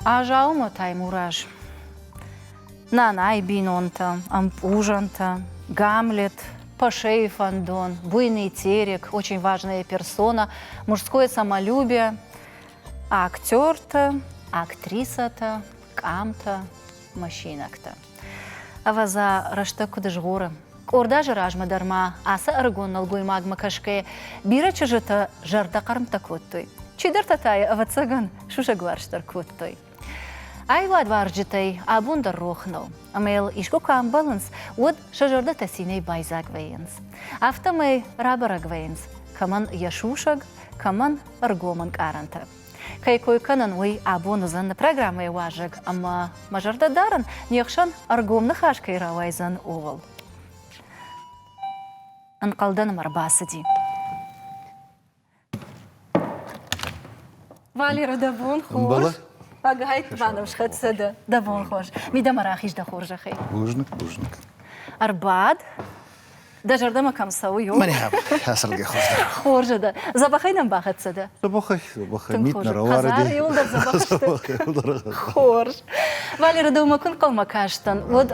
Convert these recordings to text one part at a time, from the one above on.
Азаумӕ Таймураз. Нанайы бинонтӕ, ӕмпъузӕнтӕ, Гамлет, Пашейы фӕндон, Буйный Терек, очень важная персона, мужское самолюбие, актертӕ, актрисӕтӕ, къамтӕ, машинӕгтӕ. Ӕвӕдза, рӕстӕг куыд згъоры. Къорд азы размӕ дӕр ма ацы ӕрыгон нӕлгоймагмӕ кӕсгӕйӕ бирӕ чызджытӕ зӕрдӕхъӕрмттӕ кодтой. Чидӕртӕ та йӕ, ӕвӕццӕгӕн, сусӕгварс дӕр кодтой. Аивадуарзджытӕй абон дӕр рох нӕу, ӕмӕ йыл искуы куы амбӕлынц, уӕд сӕ зӕрдӕтӕ цинӕй байдзаг вӕййынц. Афтӕмӕй рабӕрӕг вӕййынц, кӕмӕн йӕ сусӕг, кӕмӕн ӕргом ӕнкъарӕнтӕ. Кӕй кой кӕнын, уый абон уыдзӕн нӕ программӕйы уазӕг ӕмӕ мӕ зӕрдӕ дарын, не хсӕн ӕргом ныхас кӕй рауайдзӕн, ууыл. Ӕнхъӕлдӕн ӕм ӕрбацыди. Валера, дӕ бон хорз. Ӕгайтма нӕм схӕццӕ дӕ. Дӕ бон хорз. Мидӕмӕ рахиз дӕ хорзӕхӕй. Бузныг, бузныг. Ӕрбад. Дӕ зӕрдӕмӕ кӕм цӕуы, ё? Мӕнӕ ацӕргӕ хуыздӕр. Хорз дӕ. Дзӕбӕхӕй нӕм бахӕццӕ дӕ? Дзӕбӕхӕй, дзӕбӕхӕй. Мит нӕ рауарыди. Хӕдзары иуылдӕр дзӕбӕх сты. Хорз. Валера, дӕумӕ куы нхъӕлмӕ кастӕн, уӕд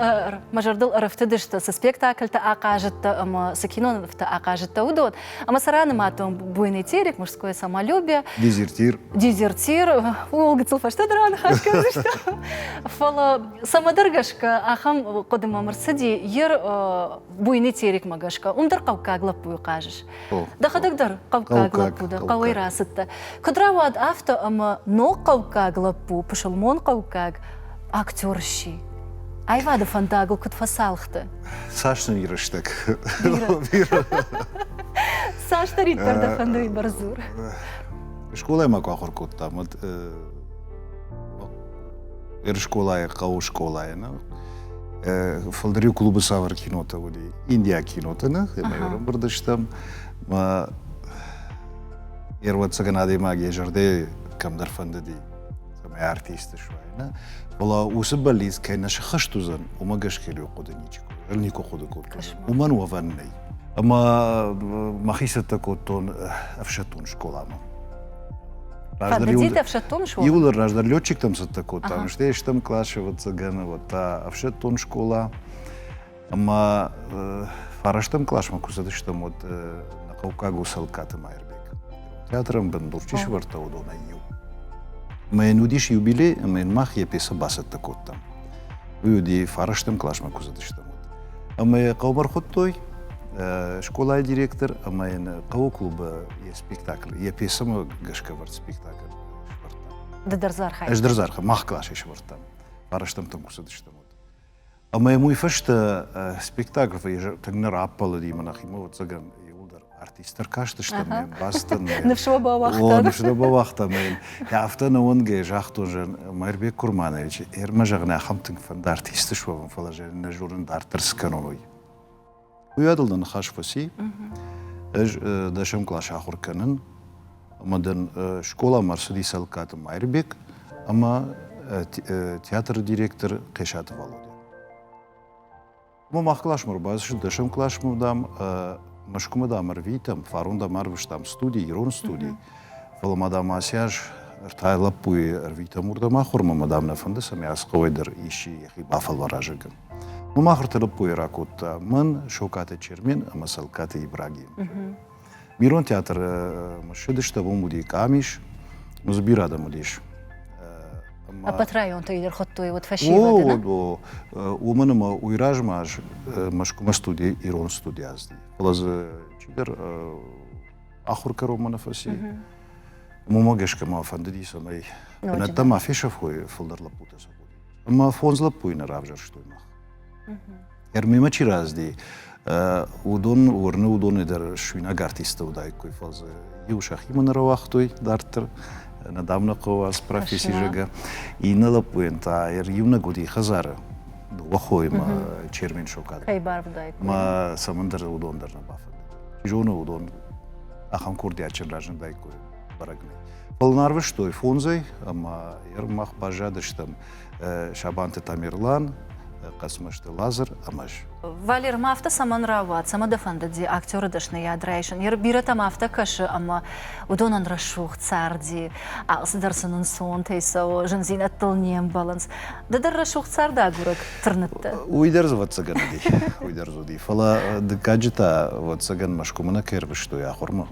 мӕ зӕрдыл ӕрӕфтыдысты, цы спектакльтӕ ахъазыдтӕ ӕмӕ цы кинонывтӕ ахъазыдтӕ, уыдон. Ӕмӕ сӕ ранымадтон Буйный Терек, Мужское самолюбие. Дезертир. Дезертир. Ууыл гыццыл фӕстӕдӕр аныхас кӕндзыстӕм. Фӕлӕ цӕмӕдӕр гӕсгӕ ахӕм хъуыды мӕм ӕрцыди, ер Буйный Терекмӕ гӕсгӕ, уым дӕр хъӕуккаг лӕппуйы хъазыс. Дӕхӕдӕг дӕр хъӕуккаг лӕппу дӕ, хъӕуӕй рацыдтӕ. Куыд рауад афтӕ, ӕмӕ ног хъӕуккаг лӕппу, пысылмон хъӕуккаг актер сси? Аивады фӕндагыл куыд фӕцалх дӕ? Цас нын рӕстӕг? Бирӕ. Цасдӕриддӕр дӕ фӕнды, уый бӕрдзур. Скъолайы ма куы ахуыр кодтам, уӕд Эрскъолайы хъӕуы скъолайы нӕ фылдӕр-иу клубы цавӕр кинотӕ уыди? Индиаг кинотӕ нӕ, ӕмӕ ӕрӕмбырд стӕм. Мӕ ӕрвӕццӕгӕн адӕймаг йӕ зӕрдӕйы кӕмдӕр фӕндыди, цӕмӕй артист суай, нӕ? Фӕлӕ уыцы бӕллиц кӕй нӕ сыххӕст уыдзӕн, уымӕ гӕсгӕ иу хъуыды ничи никуы хъуыды кодтон. Уымӕн уӕвӕн нӕй. Ӕмӕ мӕхи цӕттӕ кодтон ӕфсӕддон скъоламӕ. Фӕндыди ӕфсӕддон суӕвын? Иуылдӕр раздӕр летчиктӕм цӕттӕ кодтам, стӕй стӕм къласы, ӕвӕццӕгӕн, вот та ӕфсӕддон скъола. Ӕмӕ фарӕстӕм къласмӕ куы цыдыстӕм, уӕд нӕ хъӕуккаг у Сӕлкаты Майырбег. Театрӕн бындур чи сӕвӕрдта, уыдонӕй иу. Ӕмӕ йын уыдис юбилей, ӕмӕ йын мах йӕ пьесӕ бацӕттӕ кодтам. Уый уыди фарӕстӕм къласмӕ куы цыдыстӕм, уӕд. Ӕмӕ йӕ хъӕумӕ ӕрхуыдтой скъолайы директор ӕмӕ йын хъӕуы клубы йӕ спектакль, йӕ пьесӕмӕ гӕсгӕ ӕвӕрд спектакль сӕвӕрдтам. Ды дӕр дзы архайдтай? Ӕз дӕр дзы архайдтон, мах къласӕй сӕвӕрдтам. Фарӕстӕмтӕм куы цыдыстӕм, уӕд. Ӕмӕ йӕм уый фӕстӕ спектакль тынг нӕ раппӕлыди мӕ нӕхимӕ, ӕвӕццӕгӕн, иууылдӕр артисттӕ ркастыстӕм, ме мбацтӕн. Ныфс уӕ бауагъта. О, ныфс нӕ бауагъта ӕмӕ йын афтӕ нӕуӕнгӕй загътон, зӕгъын, Майырбег Курманович, ӕрмӕ зӕгъын, ахӕм тынг фӕнды артист суӕвын, фӕлӕ зӕгъын, нӕ зонын дарддӕр цы кӕнон, уый. Уый адыл нӕ ныхас фӕци. Ӕз дӕсӕм кълас ахуыр кӕнын, ӕмӕ дын скъоламӕ ӕрцыди Цӕлыккаты Майырбег ӕмӕ театры директор Хъесаты Валодя. Ӕмӕ мах къласмӕ ӕрбацыд, дӕсӕм къласмӕ, дам, Мӕскуымӕ, дам, ӕрвитӕм, фарон, дам, арвыстам студи, ирон студи. Фӕлӕ ма, дам, ацы аз ӕртӕ лӕппуйы ӕрвитӕм уырдӕм ахуырмӕ, ӕмӕ, дам, нӕ фӕнды, цӕмӕй ацы хъӕуӕй дӕр исчи йӕхи бафӕлвара, зӕгъгӕ. Уым ахуырты лӕппуйы ракодта мӕн, Сокаты Чермен ӕмӕ Цӕлкаты Ибрагим. Мирон театры ссыдыстӕм, уым уыди къамис, дзы бирӕ адӕм уыдис. Ӕппӕт районтӕй дӕр хуыдтой уӕд фӕсивӕды, О, уымӕн ӕмӕ уый размӕ аз Мӕскуымӕ студи, ирон студи азди. Фӕлӕ дзы чидӕр ахуыр кӕронмӕ нӕ фӕци. Уымӕ гӕсгӕ мӕ фӕндыди, цӕмӕй бынӕттӕ ма фесӕфой, фылдӕр лӕппутӕ сӕ хъуыди. Ӕмӕ фондз лӕппуйы нӕ равзӕрстой мах. Ӕрмимӕ чи разди, уыдон уырны, уыдоны дӕр суинаг артисттӕ уыдаиккой, фӕлӕ дзы иу сӕхимӕ нӕ рауагътой дарддӕр, нӕ дам нӕ хъӕуы ацы професси, зӕгъгӕ. Иннӕ лӕппуйӕн та иунӕг уыди хӕдзары, дыууӕ хоимӕ Чермен Шокад. Кӕй барвыдаиккой? Мӕ цӕмӕндӕр уыдон дӕр нӕ бафӕндыд. Чи зоны, уыдон ахӕм курдиатджын разындаиккой, бӕрӕг нӕй. Фӕлӕ нӕ арвыстой фондзӕй, ӕмӕ мах баззадыстӕм Сабанты Тамерлан, Хъӕцмӕзты Лазыр ӕмӕ ӕз. Валер, ма афтӕ цӕмӕн рауад, цӕмӕ дӕ фӕндыди актеры дӕсныйад райсын? Бирӕтӕм афтӕ кӕсы, ӕмӕ уыдонӕн рӕсугъд царди, алцыдӕр сын ӕнцонтӕй цӕуы, зындзинӕдтыл не мбӕлынц. Ды дӕр рӕсугъд цард агурӕг тырныдтӕ? Уый дӕр дзы ӕвӕццӕгӕн уыди. Уый дӕр дзы уыди. Фӕлӕ дыккаджы та, ӕвӕццӕгӕн, Мӕскуымӕ нӕ кӕй ӕрвыстой ахуырмӕ.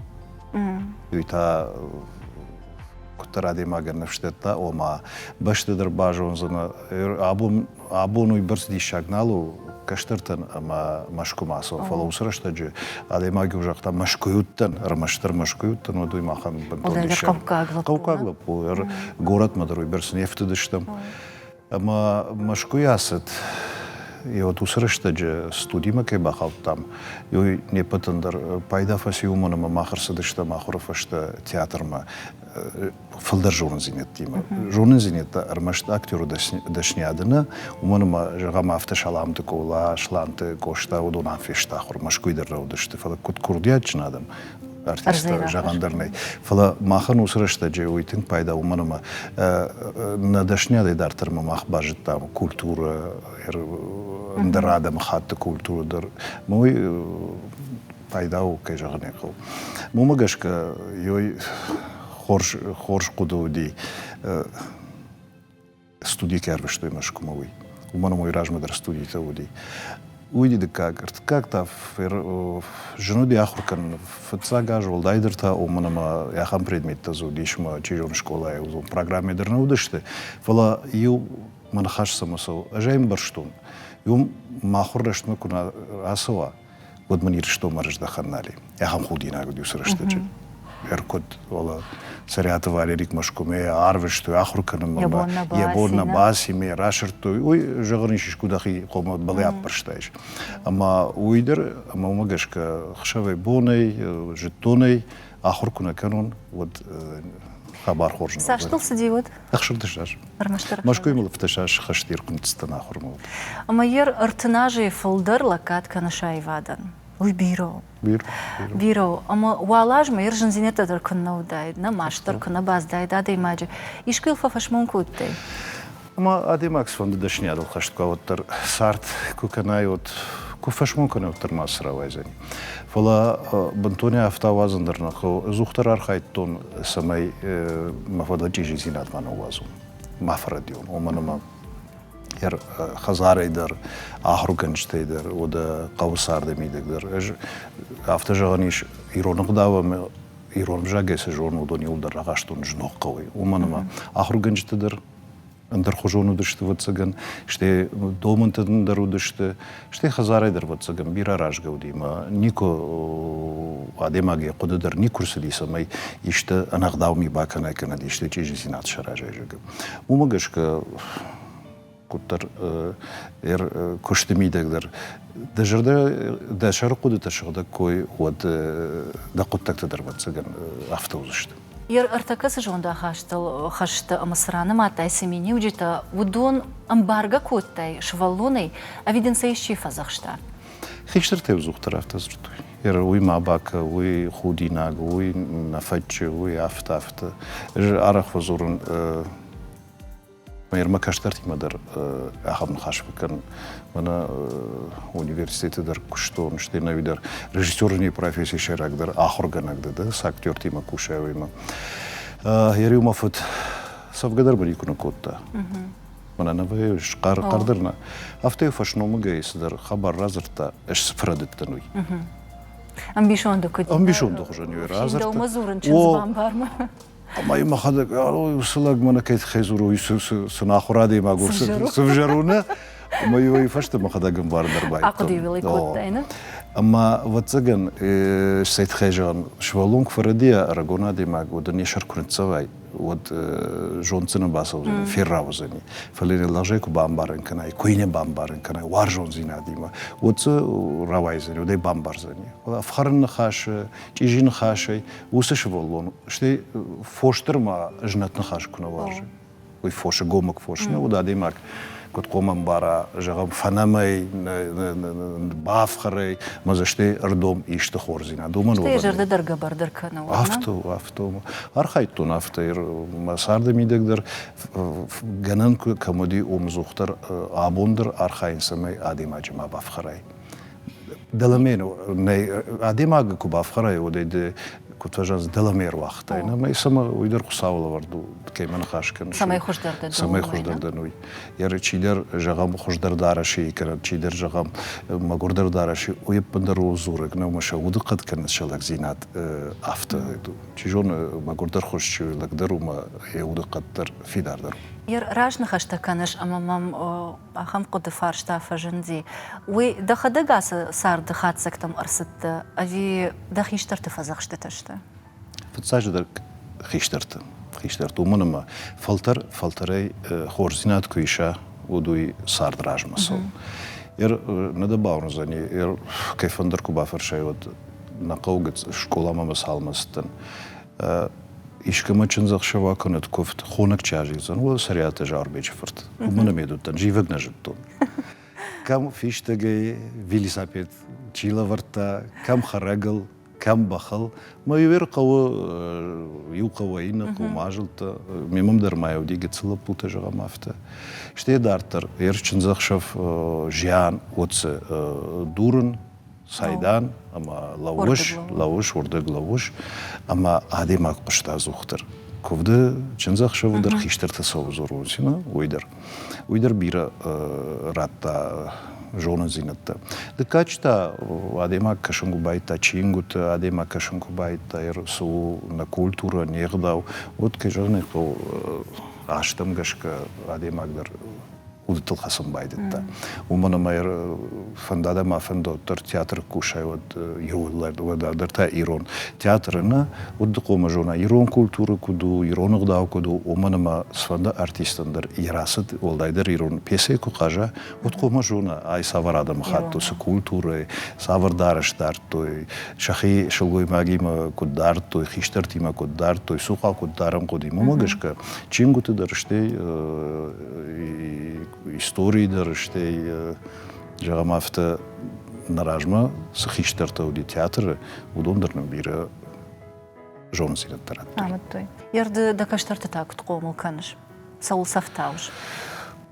Уый та куыддӕр адӕймагӕн ныфс дӕтта, ома бӕстӕ дӕр базондзӕнӕ. Абон, абон уый бӕрц диссаг нал у кӕстӕртӕн ӕмӕ Мӕскуымӕ ацӕуын, фӕлӕ уыцы рӕстӕджы адӕймаг-иу загъта, Мӕскуыйы уыдтӕн, ӕрмӕстдӕр Мӕскуыйы уыдтӕн, уӕд уый махӕн бынтон диссаг. Хъӕуккаг лӕппу. Хъӕуккаг лӕппу. Горӕтмӕ дӕр уый бӕрц не фтыдыстӕм. Ӕмӕ Мӕскуыйы ацыд, йӕ уыцы рӕстӕджы студимӕ кӕй бахаудтам, уый не ппӕтӕн дӕр пайда фӕци, уымӕн ӕмӕ мах ӕрцыдыстӕм ахуыры фӕстӕ театрмӕ фылдӕр зонындзинӕдтимӕ. Зонындзинӕдтӕ ӕрмӕст актеры дӕсниады нӕ, уымӕн ӕмӕ, зӕгъӕм, афтӕ Саламты Къола, Сланты Къоста, уыдон ам фесты ахуыр, Мӕскуыйы дӕр нӕ уыдысты, фӕлӕ куыд курдиатджын адӕм, артисттӕ зӕгъӕн дӕр нӕй. Фӕлӕ махӕн уыцы рӕстӕджы уый тынг пайда, уымӕн ӕмӕ нӕ дӕсниадӕй дарддӕр ма мах базыдтам культурӕ, ӕндӕр адӕмыхатты культурӕ дӕр. Уый пайда у, кӕй зӕгъын ӕй хъӕуы. Уымӕ гӕсгӕ ёй хорз, хорз хъуыды уыди студийы кӕй ӕрвыстой Мӕскуымӕ, уый. Уымӕн ӕмӕ уый размӕ дӕр студитӕ уыди. Уый дыккаг, ӕртыккаг та зын уыди ахуыр кӕнын. Фыццаг аз уӕлдайдӕр та, уымӕн ӕмӕ ахӕм предметтӕ дзы уыдис, ӕмӕ чи зоны скъолайы уыдон программӕ дӕр нӕ уыдысты. Фӕлӕ иу мӕ ныхас цӕмӕ цӕуы, ӕз ӕй ӕмбӕрстон, иу мӕ ахуыр рӕстмӕ куы нӕ рацӕуа, уӕд мын Ирыстонмӕ рыздӕхӕн нал и. Ахӕм худинаг уыд уыцы рӕстӕджы. Ӕркуыд, уӕлӕ Цӕриаты Валерик Мӕскуымӕ арвыстой ахуыр кӕнынмӕ. Йӕ бон нӕ баци, мӕ расырдтой. Уый зӕгъын ис, искуы дӕхи хъомӕ былӕй аппӕрстаис. Ӕмӕ уый дӕр, ӕмӕ уымӕ гӕсгӕ хсӕвӕй-бонӕй, зыдтонӕй ахуыр куы нӕ кӕнон, уӕд хабар хорз нӕ Цас дыл цыди уӕд? 16 аз. Ӕрмӕстдӕр Мӕскуыйы мыл 16 хӕсты ӕркуындзтӕн ахуырмӕ уыд. Ӕмӕ йе 30 азӕй фылдӕр лӕггад кӕны аивадӕн. Уый бирӕ у. Бирӕ. Бирӕ у. Ӕмӕ уал азмӕ йе зындзинӕдтӕ дӕр куыннӕ уыдаид, нӕ маст дӕр куы нӕ баздаид адӕймаджы. Искуы йыл фӕфӕсмон кодтай? Ӕмӕ адӕймаг цыфӕнды дӕсныйадыл хӕст куы уӕддӕр цард куы кӕнай, уӕд куы фӕсмон кӕнай, уӕддӕр ма цы рауайдзӕни. Фӕлӕ бынтонӕй афтӕ ауадзын дӕр нӕ хъӕуы. Ӕдзухдӕр архайдтон, цӕмӕй мӕ фӕдыл чъизидзинад ма ныууадзон, ма фӕрӕдион, уымӕн ӕмӕ хӕдзарӕй дӕр, ахуыргӕнджытӕй дӕр, уӕдӕ хъӕуы царды мидӕг дӕр. Ӕз афтӕ зӕгъӕн ис, ирон ӕгъдау ӕмӕ ирон ӕвзагӕй цы зонын, уыдон иууылдӕр рахастон зног хъӕуӕй. Уымӕн ӕмӕ ахуыргӕнджытӕ дӕр ӕндӕрхуызон уыдысты, ӕвӕццӕгӕн, стӕй домӕнтӕ дӕр уыдысты, стӕй хӕдзарӕй дӕр, ӕвӕццӕгӕн, бирӕ аразгӕ уыди ӕмӕ никуы адӕймаг йӕ хъуыды дӕр никуы рцыди, цӕмӕй исты ӕнӕгъдау ми бакӕна кӕнӕ исты чъизидзинад сараза, зӕгъгӕ. Уымӕ гӕсгӕ куыддӕр куысты мидӕг дӕр дӕ зӕрдӕ, дӕ сӕры хъуыдытӕ сыгъдӕг кой, уӕд дӕ хъуыддӕгтӕ дӕр, ӕвӕццӕгӕн, афтӕ уыдзысты. Йе ӕртӕккӕ цы зондахастыл хӕсты ӕмӕ цы ранымадтай, цы миниуджытӕ, уыдон ӕмбаргӕ кодтай сывӕллонӕй ӕви дын сӕ исчи фӕдзӕхста? Хистӕртӕ ӕдзухдӕр афтӕ дзырдтой. Уый ма бакӕ, уый худинаг, уый нӕ фӕччы, уый афтӕ-афтӕ. Ӕз арӕх фӕдзурын Мӕ кӕстӕртимӕ дӕр ахӕм ныхас фӕкӕнын. Мӕнӕ университеты дӕр куыстон, стӕй нӕуи дӕр режиссеры професси сӕйрагдӕр ахуыргӕнӕг дӕ, дӕ цы актертимӕ кусай, уыимӕ. Йӕ риумӕ фыд цӕвгӕ дӕр мын никуы ныккодта. Мӕнӕ нӕ вӕййы, хъӕр, хъӕр дӕр нӕ. Афтӕ фӕсномыгӕй цыдӕр хабар радзырдта, ӕз цы фӕрӕдыдтӕн, уый. Ӕмбисонды куыд? Ӕмбисонды хуызӕн иу радзырдта. Дӕумӕ дзурын чындз бамбармӕ. Ӕмӕ мӕхӕдӕг уыцы лӕг мӕнӕ кӕй тыххӕй дзуры, уый цы нахуыр адӕймаг у, цы взӕр у, нӕ? Ӕмӕ иу фӕстӕ мӕхӕдӕг ӕмбарын дӕр байдыдтон. Ахъуыды-иу кодтай, нӕ? Ӕмӕ, ӕвӕццӕгӕн, цӕй тыххӕй зӕгъын, сывӕллон куы фӕрӕдийа, ӕрыгон адӕймаг, уӕд ын йӕ сӕр куы ныццӕвай, уӕд зонддзынӕн бацӕудзӕни, ферра уыдзӕни. Фӕлӕ йын лӕгъзӕй куы бамбарын кӕнай, куы йын бамбарын кӕнай уарзондзинадимӕ, уӕд дзы рауайдзӕни, уӕд ӕй бамбардзӕни. Фӕлӕ ӕфхӕрын ныхасы, чъизи ныхасӕй уыцы сывӕллон, стӕй фос дӕр ма знӕт ныхас куы нӕ уарзы. Уый фосы гомыг фос нӕ уыд, адӕймаг. Куыд хъуамӕ ӕмбара, зӕгъӕм, фӕнӕмӕй, бафхӕрӕй, ӕмӕ дзы стӕй ӕрдом исты хорздзинад. Уымӕн Стӕй зӕрдӕ дӕр гӕбӕрдӕр кӕны. Афтӕ у, афтӕ у. Архайдтон афтӕ. Мӕ царды мидӕг дӕр гӕнӕн кӕм уыди, уым ӕдзухдӕр абон дӕр архайын, цӕмӕй адӕймаджы ма бафхӕрай. Дӕлӕмӕ нӕ адӕймагы куы бафхӕрай, уӕд ӕй ды куыд фӕзӕгъынц, дӕлӕмӕ ӕруагътай. Ӕмӕ цӕмӕ уый дӕр Хуыцауы лӕвӕрд у, кӕимӕ ныхас кӕныс. Цӕмӕй хуыздӕр дӕн. Цӕмӕй хуыздӕр дӕн, уый. Йӕ чидӕр, зӕгъӕм, хуыздӕр дарӕсы кӕнӕ чидӕр, зӕгъӕм, мӕгуырдӕр дарӕсы, уый ӕппындӕр у дзурӕг нӕу, ӕмӕ сӕ удыхъӕд кӕнӕ сӕ лӕгдзинад афтӕ. Чи зоны, мӕгуырдӕр хуыз чи у, лӕгдӕр у, ӕмӕ йӕ удыхъӕд дӕр фидардӕр у. Йӕ раст ныхӕстӕ кӕныс ӕмӕ мӕм ахӕм хъуыды фарста фӕзынди. Уый дӕхӕдӕг ацы царды хатдзӕгтӕм ӕрцыдтӕ ӕви дӕ хистӕрты фӕдзӕхстытӕ сты? Фыццаджыдӕр хистӕрты. Хистӕрты, уымӕн ӕмӕ фӕлтӕр фӕлтӕрӕй хорздзинад куы иса, уӕд уый цард размӕ цӕуы. Ер нӕ дӕ бауырндзӕни, ер кӕй фӕндыр куы бафӕрсай, уӕд нӕ хъӕуы скъоламӕ мӕ цалмӕ цыдтӕн. Искӕмӕ чындзӕхсӕв акӕнӕд куывд, хонӕг чи азилдзӕн, уӕд Цӕриаты Зауырбеджы фырт. Уымӕн ӕмӕ уыдтӕн, зивӕг нӕ зыдтон. Кӕм фистӕгӕй велосипед чи лӕвӕрдта, кӕм хӕрӕгыл, кӕм бӕхыл. Мӕ иу хъӕуы, иу хъӕуӕй иннӕ хъӕумӕ азылдта. Мемӕ дӕр ма уыди гыццыл лӕппутӕ, зӕгъӕм, афтӕ. Стӕй дарддӕр ӕрчындзӕхсӕв зиан уыд дурын, цайдан ӕмӕ лӕууыс, лӕууыс, уырдыг лӕууыс, ӕмӕ адӕймаг хъуыста ӕдзухдӕр. Куывды чындзӕхсӕвы дӕр хистӕртӕ цӕуы дзурынц, уый дӕр. Уый дӕр бирӕ радта зонындзинӕдтӕ. Дыккаджы та адӕймаг кӕсын куы байдыдта чингуыты, адӕймаг кӕсын куы байдыдта, цы у нӕ культурӕ, не гъдау, уӕд, кӕй зӕгъын ӕй хъӕуы, азтӕм гӕсгӕ адӕймаг дӕр удтыл хӕцын байдыдта. Уымӕн ӕмӕ фӕнда ма фӕнда, уӕддӕр театры кусай, уӕд уӕд та ирон театры нӕ, уӕд хъуамӕ зона ирон культурӕ куыд у, ирон ӕгъдау куыд у, уымӕн ӕмӕ цыфӕнды артистӕн дӕр йӕ рацыд, уӕлдайдӕр ирон пьесӕйы куы хъаза, уӕд хъуамӕ зона, ай цавӕр адӕмыхатт у, цы культурӕ, цавӕр дарӕс дардтой, сӕхи сылгоймагимӕ куыд дардтой, хистӕртимӕ куыд дардтой, цухъа куыд дарын хъуыди. Уымӕ гӕсгӕ чингуыты дӕр стӕй историйы дӕр, стӕй, зӕгъӕм, афтӕ нӕ размӕ цы хистӕртӕ уыди театры, уыдон дӕр нын бирӕ зонындзинӕдтӕ радтой. Амыдтой. Ерды дӕ кӕстӕрты та куыд хъомыл кӕныс? Цӕуыл сӕ фтауыс?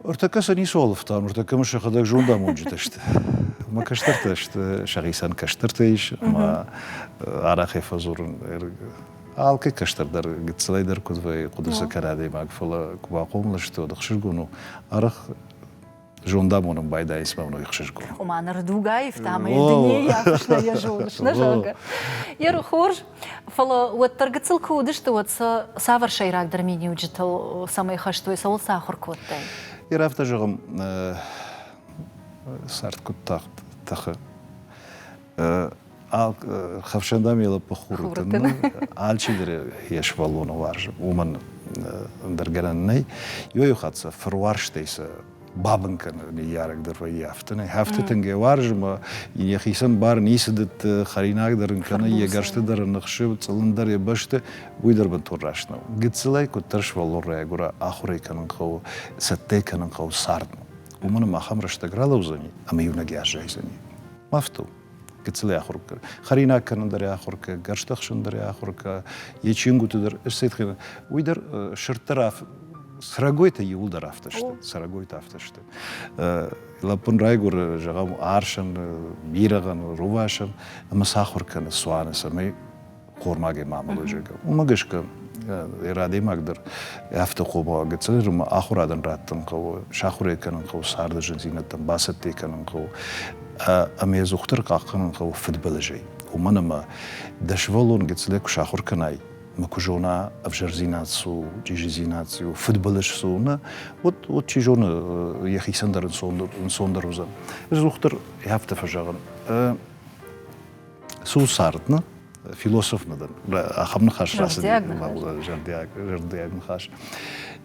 Ӕртӕккӕ сӕ ницыуал ӕфтауын, ӕртӕккӕ мӕ сӕхӕдӕг зондамонджытӕ сты. Мӕ кӕстӕртӕ сты, сӕхицӕн кӕстӕртӕ ис, ӕмӕ арӕхӕй фӕдзурын Алкӕй кӕстӕр дӕр гыццылӕй дӕр куыд вӕййы, хъуыды сӕ кӕны адӕймаг, фӕлӕ куы бахъомыл сты, уӕд ӕхсызгон у. Арӕх зондамонын байдайынц мӕ ӕхсызгон. Ома ныр дуг аивта ӕмӕ йын ды не ййафыс, нӕ йӕ зоныс, нӕ зӕгъгӕ. Йер хорз, фӕлӕ уӕддӕр гыццыл куы уыдысты, уӕд сӕ цавӕр сӕйрагдӕр миниуджытыл цӕмӕй хӕстой, цӕуыл сӕ ахуыр кодтай? Йер афтӕ зӕгъӕм, цард куыд тагъд тӕхы. Хӕфсӕндам йӕ лӕппу хуры алчидӕр йӕ сывӕллоны уарзы, уымӕн ӕндӕр гӕнӕн нӕй. Иуӕй-иу хатт сӕ фыруарзтӕй сӕ бабын кӕны ныййарӕг дӕр вӕййы афтӕ. Нӕ афтӕ тынг йӕ уарзы ӕмӕ йын йӕхицӕн бар ницы дӕтты, хӕринаг дӕр ын кӕны, йӕ гӕрзты дӕр ын ныхсы, цъылын дӕр йӕ бӕсты. Уый дӕр бынтон раст нӕу. Гыццылӕй куыддӕр сывӕллон райгуыра, ахуырӕй кӕнын хъӕуы, цӕттӕ кӕнын хъӕуы цардмӕ. Уымӕн ӕмӕ ахӕм рӕстӕг ралӕудзӕни ӕмӕ иунӕгӕй аззайдзӕни. Афтӕ у. Гыццылӕй ахуыр кӕн. Хӕринаг кӕнын дӕр ахуыр кӕ, гӕрзтӕ хсын дӕр ахуыр кӕ, йӕ чингуыты дӕр ссӕйтхин. Уый дӕр сырдтӕ цӕрӕгойтӕ иууылдӕр афтӕ сты. Цӕрӕгойтӕ афтӕ сты. Лӕппын райгуыры, зӕгъӕм, арсӕн, бирӕгъӕн, рувасӕн ӕмӕ сӕ ахуыр кӕны цуаны, цӕмӕй хормагӕй ма амӕлой, зӕгъгӕ. Уымӕ гӕсгӕ адӕймаг дӕр афтӕ хъомыл гыццыл ахуырадӕн раттын хъӕуы, сахуыр ӕй кӕнын хъӕуы царды зындзинӕдтӕм, бацӕттӕ кӕнын хъӕуы ӕмӕ ӕдзухдӕр хъахъхъӕнын хъӕуы фыдбылызӕй. Уымӕн ӕмӕ дӕ сывӕллон гыццылӕй куы сахуыр кӕнай, ӕмӕ куы зона ӕвзӕрдзинад цы у, чъизидзинад цы у, фыдбылыз цы у, нӕ, уӕд, уӕд чи зоны, йӕхицӕн дӕр ӕнцондӕр уыдзӕн. Ӕдзухдӕр афтӕ фӕзӕгъын, Цы у цард, нӕ? Философ нӕ дӕн. Ахӕм ныхас рацыди. Зӕрдиаг, зӕрдиаг ныхас.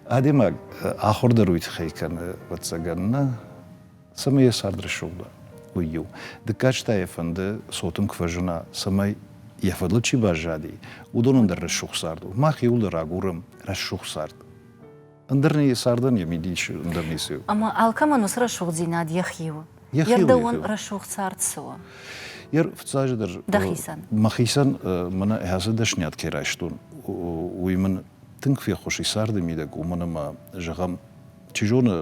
Адӕймаг ахуыр дӕр уый тыххӕй кӕны, ӕвӕццӕгӕн, нӕ, цӕмӕй йӕ цард рӕсугъд уа, уый иу. Дыккаджы та йӕ фӕнды, цот ын куы фӕзына, цӕмӕй йӕ фӕдыл чи баззади, уыдонӕн дӕр рӕсугъд цард у. Мах иууылдӕр агурӕм рӕсугъд цард. Ӕндӕр не цардӕн йӕ мидис ӕндӕр ницы у. Ӕмӕ алкӕмӕн уыцы рӕсугъддзинад йӕхи у. Йе рдӕуон рӕсугъд цард цы у? Ер фыццаджыдӕр дӕхицӕн. Мӕхицӕн мӕнӕ ацы дӕсниад кӕй райстон, уый мын тынг феххуыс и царды мидӕг, уымӕн ӕмӕ, зӕгъӕм, чи зоны,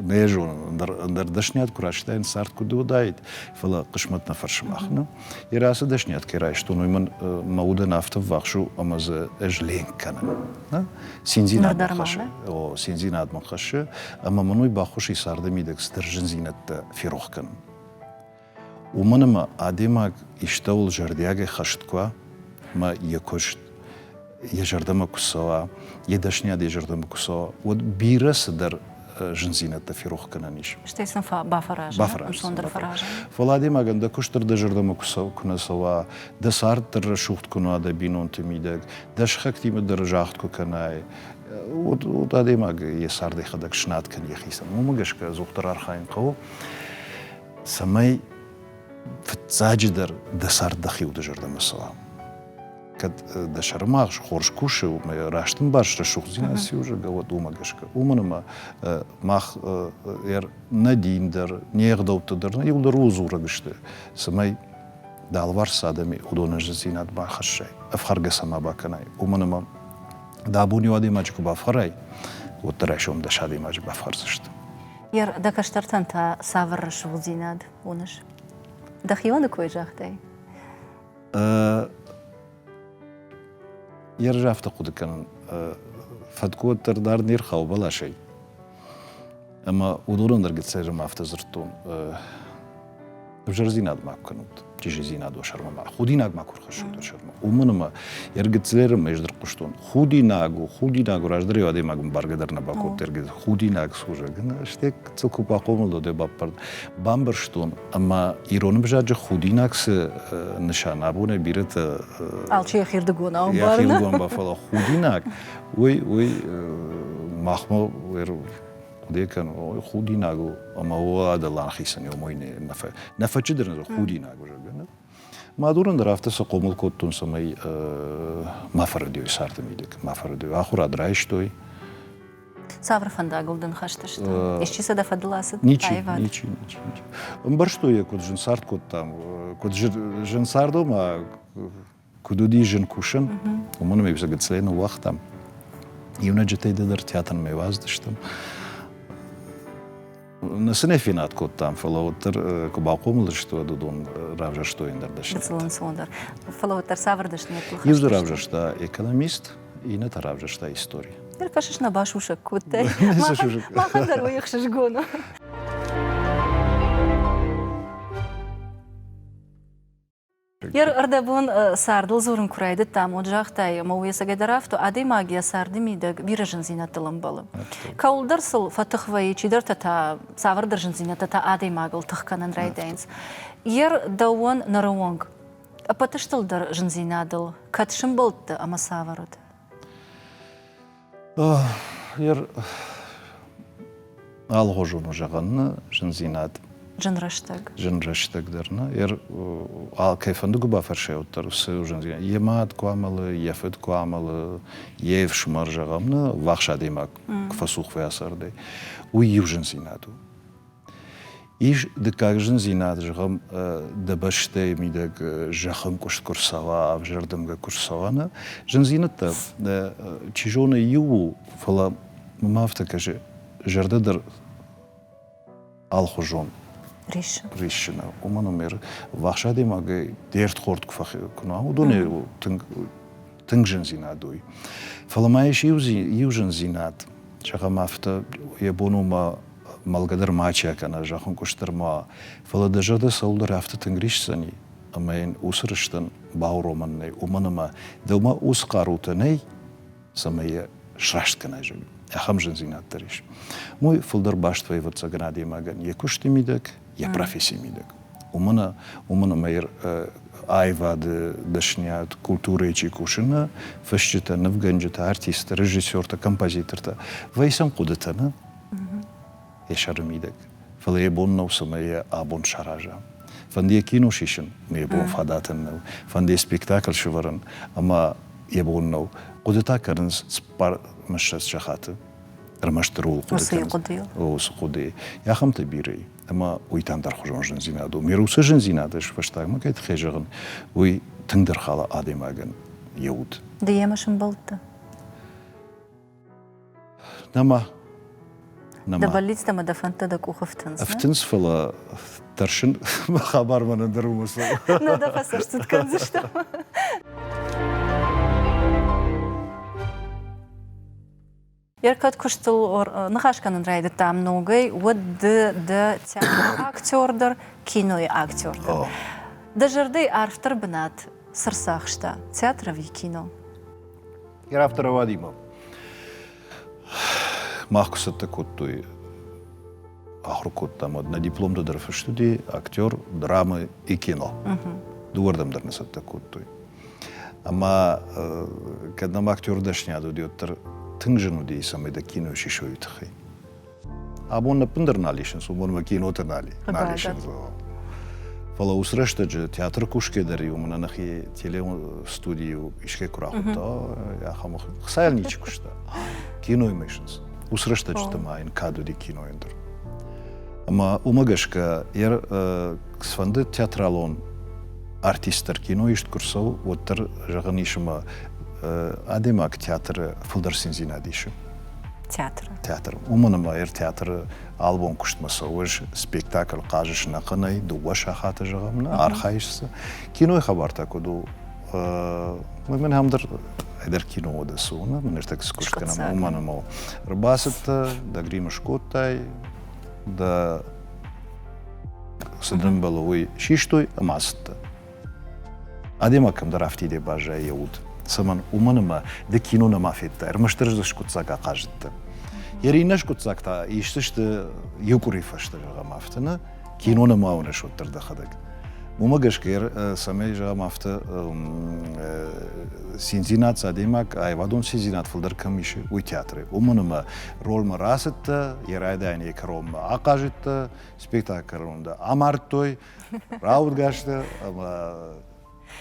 нӕ зонын, ӕндӕр, ӕндӕр дӕсниад куы райстаин, цард куыд уыдаид, фӕлӕ хъысмӕт нӕ фӕрсы мах. Нӕ? Йӕ ацы дӕсниад кӕй райстон, уый мын мӕ удӕн афтӕ ввахс у, ӕмӕ дзы ӕз ленк кӕнын. Циндзинад мын хӕссы. О, циндзинад мын хӕссы, ӕмӕ мын уый баххуыс и царды мидӕг цыдӕр зындзинӕдтӕ ферох кӕнын. Уымӕн ӕмӕ адӕймаг истӕуыл зӕрдиагӕй хӕст куы уа, ӕмӕ йӕ куыст йӕ зӕрдӕмӕ куы цӕуа, йӕ дӕсныйад йӕ зӕрдӕмӕ куы цӕуа, уӕд бирӕ цыдӕр зындзинӕдтӕ ферох кӕнӕн ис. Стӕй сын бафӕразын, ӕнцондӕр фӕразын. Фӕлӕ адӕймагӕн дӕ куыст дӕр дӕ зӕрдӕмӕ куы нӕ цӕуа, дӕ цард дӕр рӕсугъд куы нӕ уа дӕ бинонты мидӕг, дӕ сыхӕгтимӕ дӕр загъд куы кӕнай, уӕд адӕймаг йӕ цард йӕхӕдӕг снад кӕны йӕхицӕн. Уымӕ гӕсгӕ ӕдзухдӕр архайын хъӕуы, цӕмӕй фыццаджыдӕр дӕ цард дӕхи уды зӕрдӕмӕ цӕуа. Кӕд дӕ сӕрымагъз хорз кусы, уымӕ раст ӕмбарыс рӕсугъддзинад цы у, зӕгъгӕ, уӕд уымӕ гӕсгӕ. Уымӕн ӕмӕ мах нӕ дин дӕр, не гъдӕуттӕ дӕр нӕ иуылдӕр ууыл дзурӕг сты, цӕмӕй дӕ алыварс цы адӕм и, уыдонӕн зындзинад ма хӕссай, ӕфхӕргӕ сӕ ма бакӕнай. Уымӕн ӕмӕ дӕ абон иу адӕймаджы куы бафхӕрай, уӕд дӕ райсом дӕс адӕймаджы бафхӕрдзысты. Дӕ кӕстӕртӕн та цавӕр рӕсугъддзинад уыныс? Дӕхионы кой загътай? Йе афтӕ хъуыды кӕнын, фӕткъуы уӕддӕр дард не рхауы бӕласӕй. Ӕмӕ уыдонӕн дӕр гыццӕй афтӕ дзырдтон, ӕвзӕрдзинад ма кӕнут, чъизидзинад уӕ сӕрмӕ ма, худинаг ма куы рхӕссут уӕ сӕрмӕ. Уымӕн ӕмӕ йе ргыццылеры ӕз дӕр хъуыстон, худинаг у, худинаг у, раздӕр иу адӕймаг ӕмбаргӕ дӕр нӕ бакодта, худинаг служӕг. Стӕй гыццыл куы бахъомыл дӕ, бамбӕрстон, ӕмӕ ирон ӕвзаджы худинаг цы нысан абонӕй бирӕтӕ алчи йӕхирдыгонау ӕмбары. Йӕхирдыгон ба, фӕлӕ худинаг, уый уый махмӕ хъуыды кӕн, худинаг у, ӕмӕ уӕдӕ хицӕн омой нӕ фӕччыдӕр худинаг у, зӕгъгӕ. Мадурӕн дӕр афтӕ сӕ хъомыл кодтон, цӕмӕй ма фӕрӕдиой царды мидӕг, ма фӕрӕдиой. Ахуырад райстой. Цавӕр фӕндагыл дын хӕст сты? Исчи сӕ дӕ фӕдыл ацыд? Ничи, ничи, ничи, ничи. Ӕмбӕрстой йӕ, куыд зын цард кодтам, куыд зын цард, ома куыд уыди зын кусын, уымӕн ӕмӕ иу гыццылӕй ныууагътам. Иунӕджытӕй дӕр театрмӕ уадздыстӕм. Нӕ сын фенад кодтам, фӕлӕ уӕддӕр куы бахъомыл сты, уӕд уыдон равзӕрстой ӕндӕр дӕсныйӕдтӕ. Гыццыл ӕнцондӕр. Фӕлӕ уӕддӕр цавӕр дӕсныйӕдтыл Иу дзы равзӕрста экономист, иннӕ та равзӕрста истори. Ныр кӕсыс, нӕ басусӕг кодтай. Махӕн дӕр уый ӕхсызгон у. Йе рдӕбон цардыл дзурын куы райдыдтам, уӕд загътай, ӕмӕ уый ӕцӕгӕйдӕр афтӕ, адӕймаг йӕ царды мидӕг бирӕ зындзинӕдтыл ӕмбӕлы. Кӕуылдӕр сыл фӕтых вӕййы, чидӕртӕ та цавӕрдӕр зындзинӕдтӕ та адӕймагыл тых кӕнын райдайынц. Йе рдӕуон ныры онг ӕппӕты стылдӕр зындзинадыл кӕд сымбӕлдтӕ ӕмӕ цавӕр уыд? Алгъуызон у зӕгъӕн нӕ зындзинад. Зын рӕстӕг. Зын рӕстӕг дӕр нӕ. Алкӕй фӕнды куы бафӕрсай, уӕддӕр цы зындзинад. Йӕ мад куы амӕлы, йӕ фыд куы амӕлы, йе фсымӕр зӕгъӕм нӕ, ввахс адӕймаг куы фӕцух вӕййа цардӕй, уый иу зындзинад у. Ис дыккаг зындзинад, зӕгъӕм, дӕ бӕстӕйы мидӕг зӕххӕнкъуыст куы рцӕуа, ӕвзӕр дымгӕ куы рцӕуа, нӕ зындзинӕдтӕ, чи зоны, иу у, фӕлӕ мӕм афтӕ кӕсы, зӕрдӕ дӕр алхуызон риссы. Риссы нӕ. Уымӕн ӕмӕ ввахс адӕймагӕй де рдхорд куы куы нӕ уыдонӕй тынг тынг зындзинад уый. Фӕлӕ ма ис иу зындзинад, зӕгъӕм, афтӕ йӕ бон у мӕ мӕлгӕ дӕр мачи акӕна, зӕххын куыст дӕр ма. Фӕлӕ дӕ зӕрдӕ цӕуылдӕр афтӕ тынг рисдзӕни, ӕмӕ йын уыцы рыстӕн бауромӕн нӕй, уымӕн ӕмӕ дӕумӕ уыцы хъарутӕ нӕй, цӕмӕй йӕ сраст кӕнай, зӕгъгӕ. Ахӕм зындзинад дӕр ис. Уый фылдӕр баст вӕййы, ӕвӕццӕгӕн, адӕймагӕн йӕ куысты мидӕг, йӕ профессийы мидӕг. Уымӕн, уымӕн ӕмӕ аивады дӕсниад, культурӕйы чи кусы, нӕ фысджытӕ, нывгӕнджытӕ, артисттӕ, режиссертӕ, композитортӕ, вӕййы сӕм хъуыдытӕ, нӕ? Йӕ сӕры мидӕг. Фӕлӕ йӕ бон нӕу, цӕмӕй йӕ абон сараза. Фӕнды йӕ кино сисын, йӕ бон фадат ын нӕу. Фӕнды йӕ спектакль сӕвӕрын, ӕмӕ йӕ бон нӕу. Хъуыдытӕ кӕнынц цыппар. мӕ 20 сахаты ӕрмӕстдӕр ууыл хъуыды кӕнынц. Уыцы хъуыдыйы. Ахӕмтӕ бирӕ и. Ӕмӕ уый та ӕндӕрхуызон зындзинад у. Ме уыцы зындзинад ӕз фӕстагмӕ кӕй тыххӕй зӕгъын, уый тынгдӕр хала адӕймагӕн йӕ уд. Ды йемӕ сӕмбӕлдтӕ? Нӕма. Дӕ бӕллицтӕ ӕмӕ дӕ фӕндтӕ дӕ къухы фтынц? Ӕфтынц, фӕлӕ тӕрсын, мӕ хабар мӕнӕн дӕр уымӕ цӕуы. Нӕ дӕ фӕцӕстыт кӕндзыстӕм. Кӕд куыстыл ныхас кӕнын райдыдтам ногӕй, уӕд ды дӕ театры актер дӕр, кинойы актер дӕр. Дӕ зӕрдӕйы арфдӕр бынат цы рцахста, театр ӕви кино? Йӕ афтӕ рауадимӕ. Мах куы цӕттӕ кодтой, ахуыр кодтам, уӕд нӕ дипломтӕ дӕр фыст уыди актер, драмӕ и кино. Дыууӕрдӕм дӕр нӕ цӕттӕ кодтой. Ӕмӕ кӕд нӕм актеры дӕсниад уыди, уӕддӕр тынг зын уыди, цӕмӕй дӕ кино сисой, уый тыххӕй. Абон ӕппындӕр нал исынц, уымӕн ӕмӕ кинотӕ нал исынц. Фӕлӕ уыцы рӕстӕджы театры кусгӕ дӕр-иу мӕнӕ нӕхи телестудийы искӕй куы рахуыдта, ахӕм хцайыл ничи куыста. Киноимӕ исынц. Уыцы рӕстӕджыты ма йын кад уыди кинойӕн дӕр. Ӕмӕ уымӕ гӕсгӕ йӕ цыфӕнды театралон артист дӕр кино ист куы рцӕуы, уӕддӕр зӕгъӕн ис ӕмӕ адӕймаг театры фылдӕр циндзинад исы. Театры. Театры. Уымӕн ӕмӕ театры албон куыстмӕ цӕуыс, спектакль хъазыс ӕнӕхъӕнӕй, дыууӕ сахаты зӕгъӕм, нӕ архайыс дзы. Кинойы хабар та куыд у? Мӕн ам дӕр ӕдӕр кино уыд цы у, мын ӕртӕк цы куыст кӕнӕм, уымӕн ӕмӕ ӕрбацыдтӕ, дӕ грим скодтай, дӕ цы дын ӕмбӕлы, уый систой ӕмӕ ацыдтӕ. Адӕймаг кӕмдӕр афтидӕй баззайы йӕ уд. Цӕмӕн? Уымӕн ӕмӕ ды кино нӕма федтай, ӕрмӕстдӕр дзы скъуыддзаг ахъазыдтӕ. Йӕ иннӕ скъуыддзаг та исдзысты иу къуыри фӕстӕ, зӕгъӕм, афтӕ нӕ? Кино нӕма уыныс уӕддӕр дӕхӕдӕг. Уымӕ гӕсгӕ, цӕмӕй, зӕгъӕм, афтӕ циндзинад цы адӕймаг, аивадон циндзинад фылдӕр кӕм исы, уый театры. Уымӕн ӕмӕ рольмӕ рацыдтӕ, йӕ райдайӕн йӕ кӕронмӕ ахъазыдтӕ, спектакль кӕрон дӕ амардтой, раудгӕсты ӕмӕ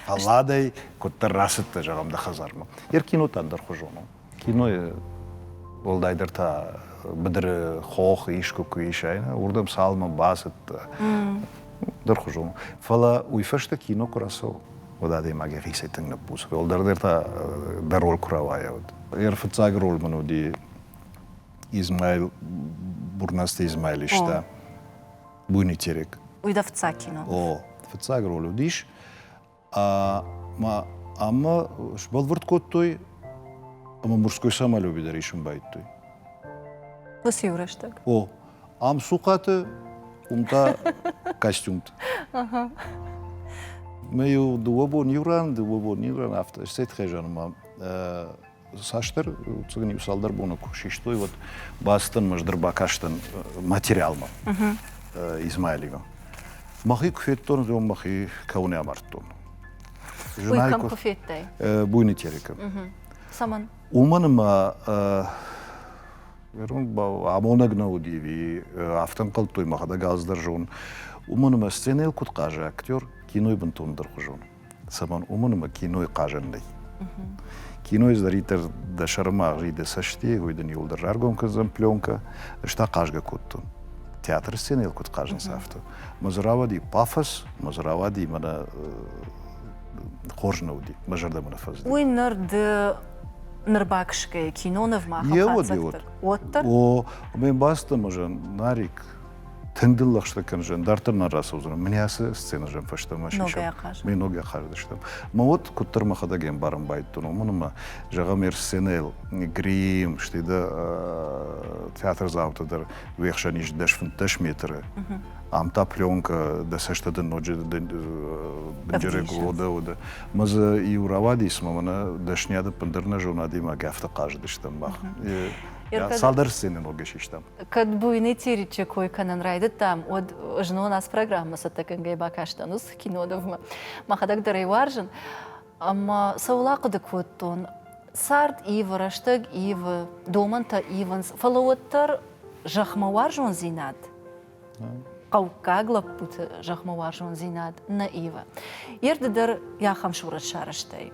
фӕлладӕй куыддӕр рацыдтӕ, зӕгъӕм, дӕ хӕдзармӕ. Йе кино та ӕндӕрхуызон у. Кинойы уӕлдайдӕр та быдыры хох искуы куы ис, уырдӕм цалынмӕ бацыдтӕ, ӕндӕрхуызон у. Фӕлӕ уый фӕстӕ кино куы рацӕуы, уӕд адӕймаг йӕхицӕй тынг ныббуц. Уӕлдӕрдӕр та дӕ роль куы рауайа, уӕд. Йӕ фыццаг роль мын уыди Измаил, Бурнасты Измаил иста. Буйный терек. Уый дӕ фыццаг кино? О, фыццаг роль уыдис. Ӕмӕ сбӕлвырд кодтой, ӕмӕ мужской самолюбие дӕр исын байдыдтой. Уыцы иу рӕстӕг? О, ам цухъаты, уым та костюмты. Мӕ иу дыууӕ бон иу ран, дыууӕ бон иу ран, афтӕ сцӕй тыххӕй зӕгъын, цасдӕр иу цалдӕр боны куы систой, уӕд бацыдтӕн ӕз дӕр бакастӕн материалмӕ Измаилимӕ. Мӕхи куы федтон, уӕд мӕхи кӕуынӕй амардтон. Уый кӕм куы федтай? Буйный Терекы. Цӕмӕн? Уымӕн ӕмӕ амонӕг нӕ уыди, афтӕ ӕнхъӕлдтой, мӕхӕдӕг алцыдӕр зонын. Уымӕн ӕмӕ сценӕйыл куыд хъазы актер, кинойы бынтондӕр хуызон. Цӕмӕн? Уымӕн ӕмӕ кинойы хъазӕн нӕй. Кинойы цыдӕриддӕр дӕ сӕрымагъз и дӕ цӕсти, уый дын иуылдӕр раргом кӕндзӕн пленкӕ. Ӕз та хъазгӕ кодтон. Театры сценӕйыл куыд хъазынц, афтӕ. Мӕ дзы рауади пафос, мӕ дзы рауади мӕнӕ хорз нӕ уыди, мӕ зӕрдӕмӕ нӕ фӕцыди. Уый ныр ды ныр бакӕсгӕйӕ кинонывмӕ хӕццӕгтӕ уӕддӕр? О, ме мбацыдтӕн мӕ Нарик, тынг дын лӕгъстӕ кӕнзӕн, дарддӕр нӕ рацӕудзынӕн. Мӕнӕ ацы сценӕ зӕн фӕстӕмӕ сисӕм. Ме ногӕй ахъаздыстӕм. Мӕ уӕд куыддӕр мӕхӕдӕг ӕмбарын байдыдтон, уымӕн ӕмӕ, зӕгъӕм, сценӕйыл грим, стӕй дӕ театрдзаутӕ дӕр уе хсӕн ис 10-15 метры. Ам та пленкӕ, дӕ цӕстӕ дын ноджы бынджерӕг уода уода. Мӕ дзы иу рауади, цыма мӕнӕ дӕсниады ӕппындӕр нӕ зоны адӕймаг, афтӕ хъазыдыстӕм мах. Цалдӕр сценӕ ногӕй систам. Кӕд Буйный Теречы кой кӕнын райдыдтам, уӕд знон ацы программӕ цӕттӕгӕнгӕй бакастӕн уыцы кинонывмӕ. Мӕхӕдӕг дӕр ӕй уарзын. Ӕмӕ цӕуыл ахъуыды кодтон, цард ивы, рӕстӕг ивы, домӕнтӕ ивынц, фӕлӕ уӕддӕр зӕхмӕ уарзондзинад, хъӕуккаг лӕппуты зӕхмӕ уарзондзинад нӕ ивы. Ерды дӕр йӕ ахӕм сурӕт сарӕзтай.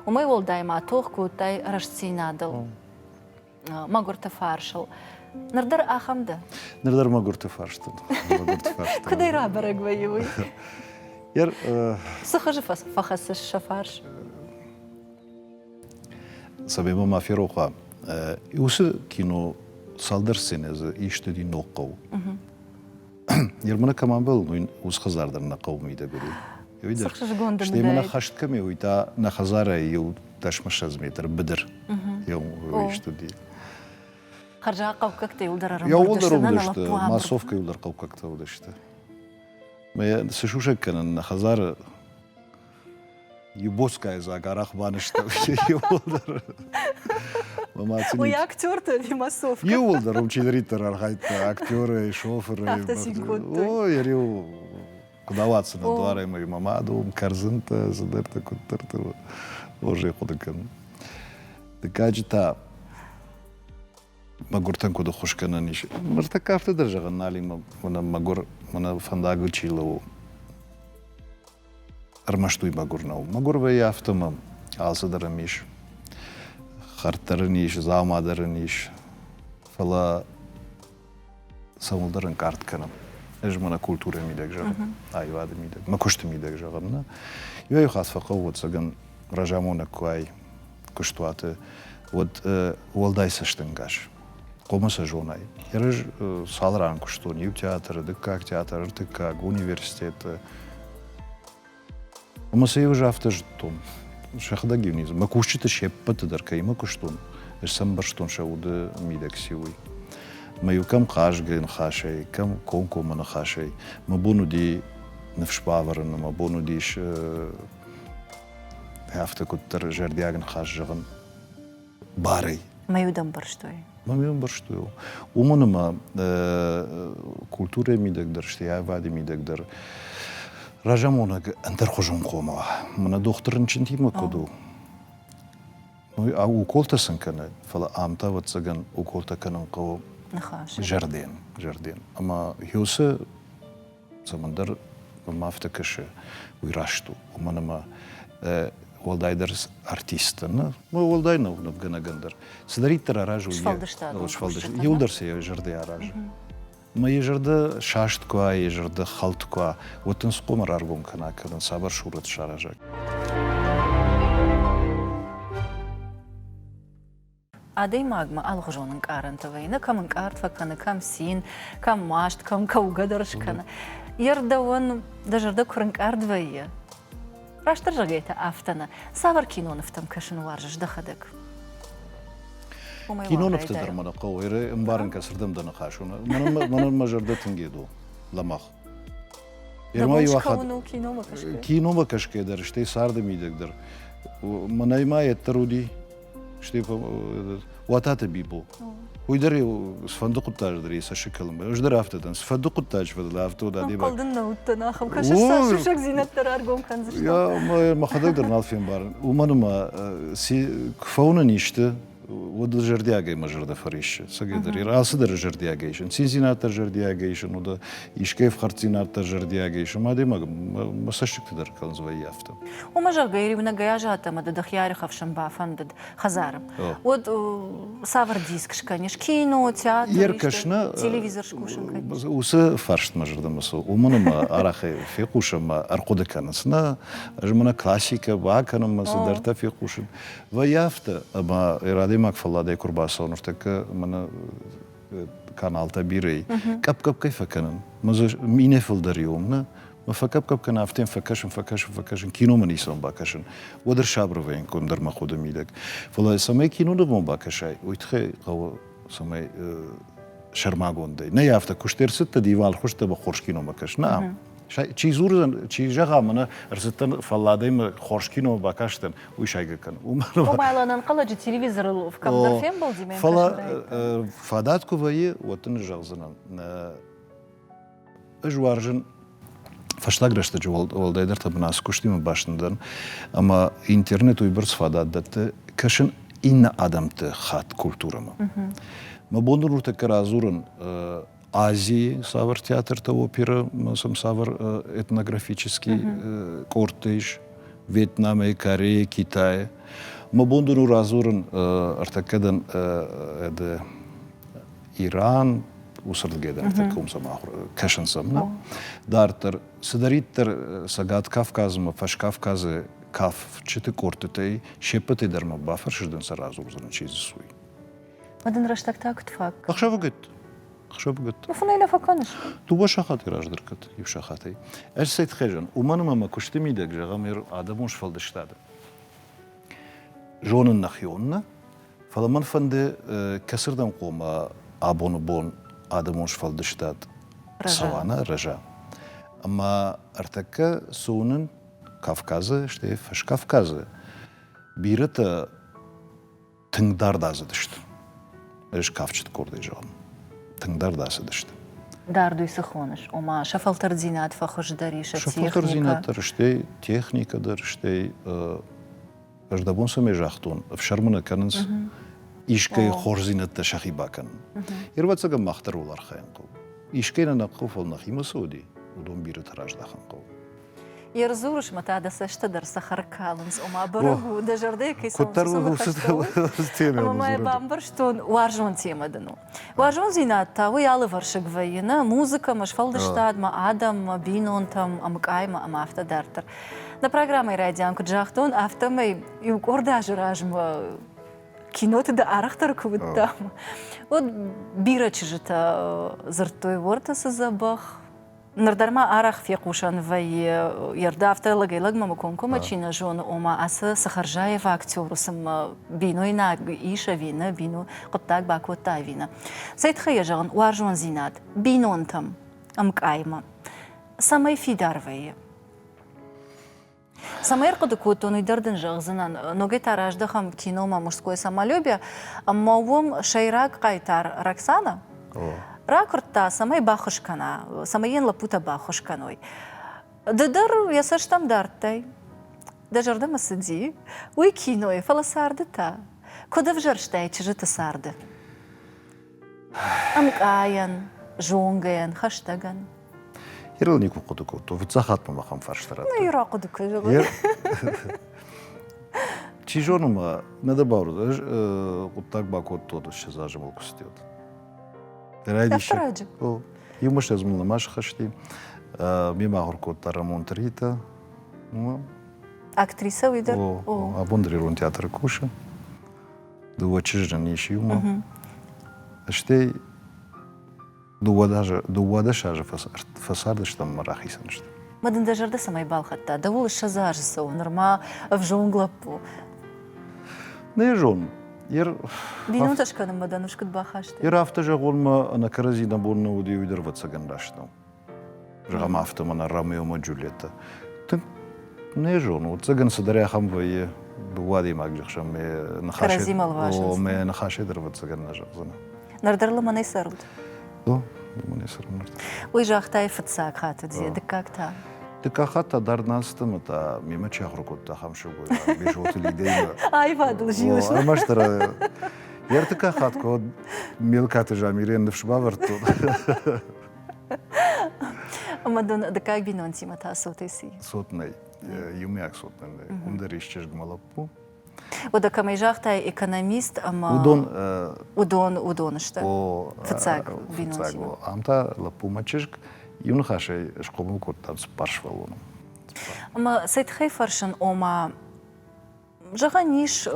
Уымӕй уӕлдай ма тох кодтай рӕстдзинадыл. мӕгуырты фарсыл. Ныр дӕр ахӕм дӕ? Ныр дӕр мӕгуырты фарс дӕн. Куыдӕй рабӕрӕг вӕййы уый? Цы хуызы фӕхӕссыс сӕ фарс? Цӕмӕй ма ферох уа, уыцы кино цалдӕр сценӕ дзы ист уыди ног хъӕу. Ермана кӕм амбӕлын, уый уыцы хӕдзар дӕр нӕ хъӕуы мидӕг уыди. Стӕй мӕ хӕст кӕм и, уый та нӕ хӕдзарӕй иу 10-20 метр быдыр ист уыди. Хӕрзаг хъӕуккӕгтӕ иуылдӕр ӕрӕмбырд сты, нӕ лӕппу Массовкӕ иуылдӕр хъӕуккӕгтӕ уыдысты. Мӕ цы сусӕг кӕнын, нӕ хӕдзары иу боцкъайы дзаг арӕх банызтам иууылдӕр. Уый актертӕ ӕви массовкӕ? Иууылдӕр, уым чидӕриддӕр архайдта, актерӕй, шофырӕй. Афтӕ цин кодтой. Ой, риу куыд ауадздзынӕ дуарӕй мӕ мӕ мад уым кӕрдзынтӕ, цыдӕртӕ, куыддӕртӕ. Хорз ӕй хъуыды кӕнын. Дыккаджы та мӕгуыртӕн куыд ӕххуыс кӕнӕн ис. Ныртӕккӕ афтӕ дӕр зӕгъӕн нал и, мӕнӕ мӕгуыр, мӕнӕ фӕндагыл чи лӕууы. Ӕрмӕст уый мӕгуыр нӕу. Мӕгуыр вӕййы афтӕ мӕм алцыдӕр ӕм ис. Хӕрд дӕр ын ис, дзаума дӕр ын ис. Фӕлӕ цӕуылдӕр ӕнкъард кӕнӕм. Ӕз мӕнӕ культурӕйы мидӕг зӕгъын, аивады мидӕг, мӕ куысты мидӕг зӕгъын. Нӕ? Иуӕй-иу хатт фӕхъӕуы, ӕвӕццӕгӕн, разамонӕг куы уай куыстуаты, уӕд уӕлдай цӕстӕнгас. Хъуамӕ сӕ зонай. Ӕз цал ран куыстон, иу театры, дыккаг театр, ӕртыккаг, университеты. Ӕмӕ сӕ ӕз афтӕ зыдтон, сӕхӕдӕг иу низ. Мӕ кусджыты се ппӕты дӕр кӕимӕ куыстон, ӕз сӕ ӕмбӕрстон сӕ уды мидӕг цы уый. Мӕ-иу кӕм хъазгӕ ныхасӕй, кӕм комкоммӕ ныхасӕй мӕ бон уыди ныфс бавӕрын, мӕ бон уыдис афтӕ куыддӕр зӕрдиаг ныхас зӕгъын барӕй. Мӕ-иу дӕ ӕмбӕрстой? Мӕ-иу ӕмбӕрстой. Уымӕн ӕмӕ культурӕйы мидӕг дӕр, стӕй аивады мидӕг дӕр разамонӕг ӕндӕрхуызон хъомыл. Мӕнӕ дохтыр рынчынтимӕ куыд у, уколтӕ сын кӕны, фӕлӕ ам та, ӕвӕццӕгӕн, уколтӕ кӕнын хъӕуы зӕрдӕйӕн. Зӕрдӕйӕн. Ӕмӕ Хёсы цӕмӕндӕр мӕм афтӕ кӕсы, уый раст у, уымӕн ӕмӕ уӕлдайдӕр артисттӕн, нӕ, уӕлдай нӕу нывгӕнӕгӕн дӕр, цыдӕриддӕр аразы, уый иуылдӕр сӕ йӕ зӕрдӕ аразы. Ӕмӕ йӕ зӕрдӕ саст куы уа, йӕ зӕрдӕ хӕлд куы уа, уӕд ын цы хъуамӕ раргом кӕна, кӕд ын цавӕр сурӕт сараза. Адӕймагмӕ алыхуызон ӕнкъарӕнтӕ вӕййы, кӕм ӕнкъард фӕкӕны, кӕм цин, кӕм маст, кӕм кӕугӕ дӕр скӕны. Йе рдӕуӕн дӕ зӕрдӕ куы рынкъард вӕййы, растдӕр зӕгъгӕйӕ та афтӕ нӕ. Цавӕр кинонывтӕм кӕсын уарзыс дӕхӕдӕг? Кинонывты дӕр мӕ нӕ хъӕуы, ӕмбарын кӕцырдӕм дӕ ныхас у. Мӕнӕн мӕ зӕрдӕ тынг ед у, лӕмӕгъ. Киномӕ кӕсгӕ дӕр, стӕй царды мидӕг дӕр. Мӕнӕй ма йеддӕр уыди стӕй Уататы Бибо. Уый дӕр цыфӕнды хъуыддаджы дӕр йӕ цӕссыг кӕлын. Ӕз дӕр афтӕ дӕн, цыфӕнды хъуыддаджы фӕдыл афтӕ уыд адӕймаг. Ӕнхъӕлдын нӕ уыдтӕн, ахӕм кӕсыс цас сусӕгдзинӕдтӕ раргом кӕндзыстӕм. Мӕхӕдӕг дӕр нал фембарын. Уымӕн ӕмӕ куы фӕуынын исты, уӕд зӕрдиагӕй мӕ зӕрдӕ фӕриссы. Цӕгӕйдӕр алцыдӕр зӕрдиагӕй исын. Циндзинад дӕр зӕрдиагӕй исын, уыд искӕй ӕфхӕрддзинад дӕр зӕрдиагӕй исын. Адӕймаг мӕ цӕссыгты дӕр кӕлынц вӕййы афтӕ. Уымӕ зӕгъгӕ, иунӕгӕй аззадтӕ ӕмӕ дӕ дӕхи арӕхӕфсын бафӕндыд хӕдзары. Уӕд цавӕр диск скӕнис? Кино, театр, телевизор скусын кӕнис? Уыцы фарст мӕ зӕрдӕмӕ цӕуы. Уымӕн ӕмӕ арӕх фехъусӕм ӕмӕ ӕрхъуыды кӕнынц. Нӕ, ӕз мӕнӕ классикӕ бакӕнынмӕ цыдӕртӕ фехъусын. Вӕййы афтӕ, ӕмӕ адӕймаг фӕлладӕй куы рбацӕуы, ныртӕккӕ мӕнӕ каналтӕ бирӕ и, къӕпп-къӕпп кӕй фӕкӕнын. Мӕ дзы минӕй фылдӕр иу нӕ, мӕ фӕкъӕпп-къӕпп кӕнын, афтӕ йӕм фӕкӕсын, фӕкӕсын, фӕкӕсын, киномӕ ницӕмӕн бакӕсын. Уӕд ӕрсабыр вӕййын кондӕр мӕ хъуыды мидӕг. Фӕлӕ цӕмӕй кинонывмӕ бакӕсай, уый тыххӕй хъӕуы, цӕмӕй сӕрмагондӕй. Нӕй афтӕ, куыст ӕрцыдтӕ, диван хуызтӕ ӕмӕ хорз киномӕ кӕс. Нӕ, чи дзурдзӕн, чи зӕгъа, мӕнӕ ӕрцыдтӕн фӕлладӕй мӕ хорз киномӕ бакастӕн, уый сайгӕ кӕны. Ома, ӕнӕнхъӕлӕджы телевизорыл кӕмдӕр фембӕлди мӕ Фӕлӕ фадат куы вӕййы, уӕд дын зӕгъдзынӕн. Ӕз уарзын фӕстаг рӕстӕджы уӕлдайдӕр та бынат куыстимӕ баст дӕн, ӕмӕ интернет уыйбӕрц фадат дӕтты кӕсын иннӕ адӕмты хатт культурӕмӕ. Мӕ бон ныртӕккӕ радзурын Азийы цавӕр театртӕ, оперӕ, сӕм цавӕр этнографический къордтӕ ис, Вьетнамӕй, Корейы, Китайы. Мӕ бон дын у радзурын ӕртӕккӕ дӕн Иран, уыцырдыгӕй дӕр ӕртӕккӕ уым сӕм ахуыр кӕсын сӕм. Дарддӕр цыдӕриддӕр Цӕгат Кавказмӕ, Фӕскавказы кафджыты къордтытӕй се ппӕтӕй дӕр мӕ бафӕрсыздӕн сӕ радзурдзӕн, чи дзы суй. Ма дын рӕстӕг та куыд фаг? Ӕхсӕвыгӕтты. Ӕхсӕвыгӕтты. Ну, фынӕй нӕ фӕкӕныс? Дыууӕ сахатӕй раздӕр кӕд иу сахатӕй. Ӕз цӕй тыххӕй зӕгъын? Уымӕн ӕмӕ мӕ куысты мидӕг, зӕгъӕм, адӕмон сфӕлдыстады зонын нӕхион нӕ, фӕлӕ мӕн фӕнды, кӕцырдӕм хъуамӕ абоны бон адӕмон сфӕлдыстад цӕуа, нӕ рӕза. Ӕмӕ ӕртӕккӕ цы уынын Кавказы, стӕй Фӕскавказы, бирӕтӕ тынг дард ацыдысты. Ӕз кафджыты къордӕй зӕгъын. Тынг дард ацыдысты. Дард уый цы хоныс? Ома, сӕ фӕлтӕрддзинад фӕхуыздӕр и, сӕ Сӕ фӕлтӕрддзинад дӕр, стӕй техникӕ дӕр, стӕй ӕз дӕ бон цӕмӕй загътон, ӕфсӕрмы нӕ кӕнынц искӕй хорздзинӕдтӕ сӕхи бакӕнын. Ӕвӕццӕгӕн мах дӕр ууыл архайын хъӕуы. Искӕй нӕ нӕ хъӕуы, фӕлӕ нӕхимӕ цы уыди, уыдон бирӕтӕ раздахын хъӕуы. Ӕрдзурыс мӕ та дӕ цӕсты дӕр цӕхӕр калынц, ома бӕрӕг у, дӕ зӕрдӕйы кӕй цӕуынц, уыцы ныхӕстӕ. Ӕмӕ ма йӕ бамбӕрстон, уарзон темӕ дын у. Уарзондзинад та уый алывӕрсыг вӕййы, нӕ музыкӕмӕ, сфӕлдыстадмӕ, адӕммӕ, бинонтӕм, ӕмкъаймӕ ӕмӕ афтӕ дарддӕр. Нӕ программӕйы райдиан куыд загътон, афтӕмӕй иу къорд азы размӕ киноты дӕ арӕхдӕр куы уыдтам, уӕд бирӕ чызджытӕ дзырдтой, уӕртӕ цы дзӕбӕх, Ныр дӕр ма арӕх фехъусӕн вӕййы, йе рдӕфтӕ лӕгӕй-лӕгмӕ мӕ комкоммӕ чи нӕ зоны, ома ацы цы хӕрзаив актер у, цымӕ бинойнаг ис ӕви нӕ, бино хъуыддаг бакодта ӕви нӕ. Цӕй тыххӕй йӕ зӕгъын, уарзондзинад бинонтӕм, ӕмкъаймӕ цӕмӕй фидар вӕййы? Цӕмӕй ӕрхъуыды кодтон, уый дӕр дын зӕгъдзынӕн. Ногӕй та раздӕхӕм киномӕ «Мужское самолюбие», ӕмӕ уым сӕйраг хъайтар Роксана ракуырдта, цӕмӕй баххуыс кӕна, цӕмӕй йын лӕппутӕ баххуыс кӕной. Ды дӕр йӕ цӕстӕм дардтай, дӕ зӕрдӕмӕ цыди, уый кинойы, фӕлӕ царды та куыд ӕвзӕрстай чызджыты царды? Ӕмкъайӕн, зонгӕйӕн, хӕстӕгӕн. Ирыл никуы хъуыды кодтон. Фыццаг хатт мӕм ахӕм фарста радтой. Ну, и рахъуыды кӕн. Чи зоны ма, нӕ дӕ бауырд, ӕз хъуыддаг бакодтон, 20 азы мыл куы цыди. Раджы. Иу мӕстӕз мыл нӕма схӕсти. Мемӕ ахуыр кодта Рамонты Рита. Актрисӕ уый дӕр? Абон дӕр ирон театры кусы. Дыууӕ чызджы нын ис иумӕ. Стӕй 12 азы фӕцардыстӕм ӕмӕ рахицӕн сты. Ма дын дӕ зӕрдӕ цӕмӕй балхӕдта? Дӕуыл 20 азы цӕуы, нырма ӕвзонг лӕппу. Нӕ зонын. Бинонтӕ скӕнынмӕ дӕ ныфс куыд бахастай? Ер афтӕ зӕгъон ма ӕнӕ кӕрӕдзи нӕ бон нӕ уыди, уый дӕр ӕвӕццӕгӕн раст нӕу. Зӕгъӕм, афтӕ мӕнӕ Ромео ӕмӕ Джульетта. Тынг нӕ зоны, ӕвӕццӕгӕн цыдӕр ахӕм вӕййы дыууӕ адӕймаджы хсӕн мӕ ныхасӕй мӕ ныхасӕй дӕр ӕвӕццӕгӕн нӕ зӕгъдзынӕ. Ныр дӕр лымӕнӕй цӕрут? О, лымӕнӕй цӕрӕм ныр дӕр. Уый загътай фыццаг хатт уыди, дыккаг та? Дыккаг хатт та дард нал цыд ӕмӕ та мемӕ чи ахуыр кодта, ахӕм сылгоймаг, Бесоты Лидӕимӕ. Аивадыл зилыс, нӕ? Ӕрмӕстдӕр йе ртыккаг хатт куы Мелкаты Замирӕн ныфс бавӕрдтон. Ӕмӕ дын дыккаг бинонтимӕ та цотӕй цы? Цот нӕй, иумиаг цот нӕй. Уым дӕр ис чызг мӕ лӕппу. Уӕдӕ кӕмӕй загътай экономист ӕмӕ уыдон уыдон уыдон сты фыццаг бинонтимӕ. Ам та лӕппумӕ чызг иу ныхасӕй схъомыл кодтам цыппар сывӕллоны. Ӕмӕ цӕй тыххӕй фӕрсын, ома зӕгъӕн ис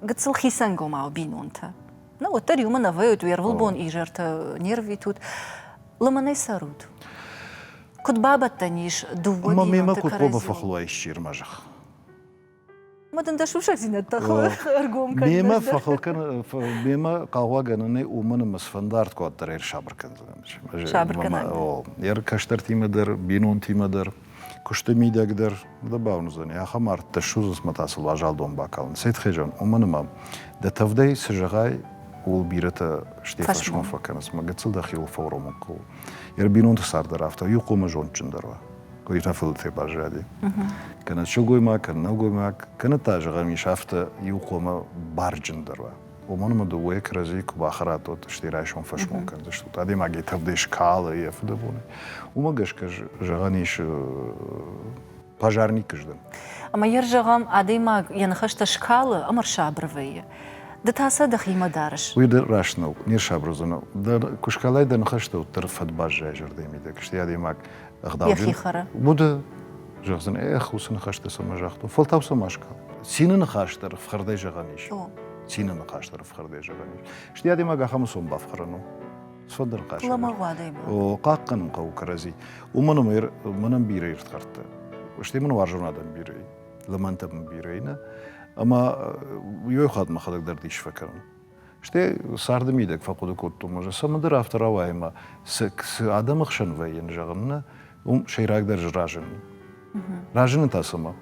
гыццыл хицӕнгомау бинонтӕ. Ну, уӕддӕр иумӕ нӕ вӕййут, уе рвылбон изӕртӕ не рвитут. Лымӕнӕй цӕрут. Куыд бабӕттӕн ис дыууӕ бинонты мемӕ куыд хъуамӕ фӕхула исчи ӕрмӕзӕх? Ма дын дӕ сусӕгдзинӕдтӕ ӕргом кӕнын. Мемӕ фӕхыл кӕн, мемӕ хъаугъагӕнӕнӕй уымӕн ӕмӕ цыфӕнды куыд дӕр ӕрсабыр кӕндзынӕн. Сабыр кӕнӕн. О, йӕ кӕстӕртимӕ дӕр, бинонтимӕ дӕр, куысты мидӕг дӕр дӕ бауырндзӕни, ахӕм арт дӕ ссудзынц мӕ та сыл уазал дон бакалын. Цӕй тыххӕй зӕгъын, уымӕн ӕмӕ дӕ тӕвдӕй цы зӕгъай, ууыл бирӕтӕ стӕй фӕсмон фӕкӕнынц, мӕ гыццыл дӕхиуыл фӕуромын хъӕуы. Йӕ бинонты цард дӕр афтӕ, иу хъуамӕ зондджындӕр уа. Уый та фылдӕр баззади. Кӕнӕ сылгоймаг, кӕнӕ нӕлгоймаг, кӕнӕ та, зӕгъӕм, ис афтӕ, иу хъуамӕ барджындӕр уа. Уымӕн ӕмӕ дыууӕйы кӕрӕдзийы куы бахӕрат, уӕд стӕй райсом фӕсмон кӕндзыстут. Адӕймаг йӕ тӕвдӕй скалы йӕ фыдӕбонӕй. Уымӕ гӕсгӕ, зӕгъӕн ис, Пожарник сдӕн. Ӕмӕ йӕ зӕгъӕм, адӕймаг йӕ ныхӕстӕ скалы ӕмӕ рсабыр вӕййы. Ды та сӕ дӕхимӕ дарыс. Уый дӕр раст нӕу, не рсабыр уыдзӕн. Дӕ куы скалай дӕ ныхӕстӕ, уӕддӕр фӕд баззайы зӕрдӕйы мидӕг. Стӕй адӕймаг ӕгъдауджын... Йӕхи хӕры. Уды зӕгъдзӕн, эх, уыцы ныхӕстӕ цӕмӕ загътон. Фӕлтау сӕ ма скал. Цины ныхас дӕр ӕфхӕрдӕй зӕгъӕн ис. Цины ныхас дӕр ӕфхӕрдӕй зӕгъӕн ис. Стӕй адӕймаг ахӕм сон бафхӕрӕн у. Цфӕддӕр хъазт. Лӕмӕгъ адӕймаг. О, хъахъхъӕнын хъӕуы кӕрӕдзи. Уымӕн ӕмӕ мӕнӕн бирӕ ирдхӕрдтӕ. Стӕй мын уарзон адӕм бирӕ и, лымӕнтӕ мын бирӕ и, нӕ? Ӕмӕ иуӕй хатт мӕхӕдӕг дӕр дис фӕкӕнын. Стӕй царды мидӕг фӕхъуыды кодтон, ӕз цӕмӕндӕр афтӕ рауайы ӕмӕ цы, цы адӕмы хсӕн вӕййын, зӕгъын, нӕ, уым сӕйрагдӕр разынын. Разынын та цӕмӕ?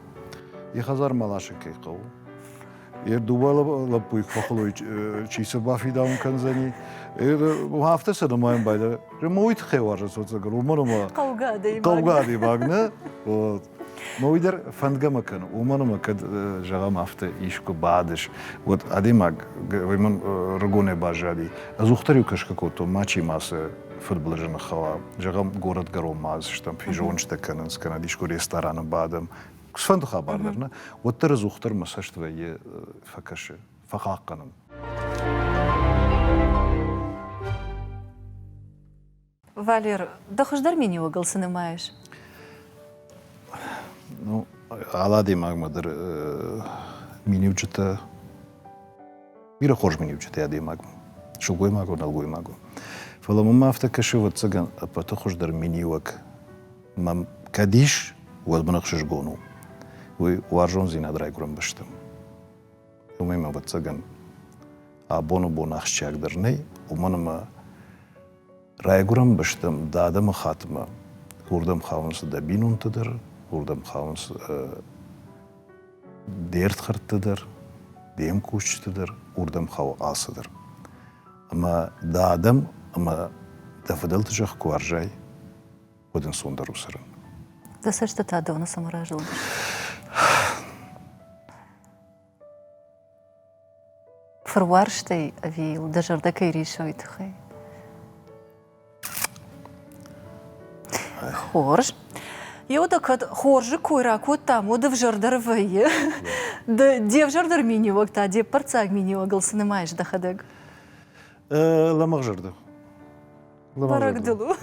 Йӕ хӕдзармӕ ласын кӕй хъӕуы, йӕ дыууӕ лӕппуйы фӕхъуылой чи цы бафидауын кӕндзӕни, афтӕ сӕ нымайын байдайы. Мӕ уый тыххӕй уарзын соцӕгӕр, уымӕн ӕмӕ хъӕугӕ адӕймаг. Хъӕугӕ адӕймаг, нӕ? Вот. Мӕ уый дӕр фӕндгӕ мӕ кӕны, уымӕн ӕмӕ кӕд, зӕгъӕм, афтӕ искуы бадыс, уӕд адӕймаг, уый мын рыгонӕй баззади. Ӕдзухдӕр-иу кӕсгӕ кодтон, мачи мацы фыдбылызы ныххауа. Зӕгъӕм, горӕтгӕрон ма стӕм, физонджытӕ кӕнынц, кӕнӕ искуы рестораны бадӕм. Цыфӕнды хабар дӕр, нӕ? Уӕддӕр ӕдзухдӕр мӕ цӕст вӕййы фӕкӕсы, фӕхъахъхъӕнын. Валер, дӕ хуыздӕр миниуӕгыл цы нымайыс? Ну, алы адӕймагмӕ дӕр миниуджытӕ, бирӕ хорз миниуджытӕ адӕймагмӕ, сылгоймаг у, нӕлгоймаг у. Фӕлӕ мӕм афтӕ кӕсы, ӕвӕццӕгӕн, ӕппӕты хуыздӕр миниуӕг мӕм кӕд ис, уӕд мын ӕхсызгон у. Уый уарзондзинад райгуырӕн бӕстӕм. Уымӕй мӕ, ӕвӕццӕгӕн, абоны бон ахсджиагдӕр нӕй, уымӕн ӕмӕ райгуырӕн бӕстӕм дӕ адӕмы хатмӕ уырдӕм хауынц дӕ бинонтӕ дӕр, уырдӕм хауынц де рдхӕрдтӕ дӕр, де мкусджытӕ дӕр, уырдӕм хауы алцыдӕр. Ӕмӕ дӕ адӕм ӕмӕ дӕ фыдӕлты зӕхх куы уарзай, уӕд ӕнцондӕр у цӕрын. Дӕ цӕстытӕ доны цӕмӕ разылдысты? Фыруарзтӕй ӕви йыл дӕ зӕрдӕ кӕй риссы, уый тыххӕй? Хорз. Еу дӕ кӕд хорзы кой ракодтам, уӕд ӕвзӕрдӕр вӕййы. Де взӕрдӕр миниуӕг та де ппӕрццаг миниуӕгыл цы нымайыс дӕхӕдӕг? Лӕмӕгъзӕрдӕ. Бӕрӕг дыл у.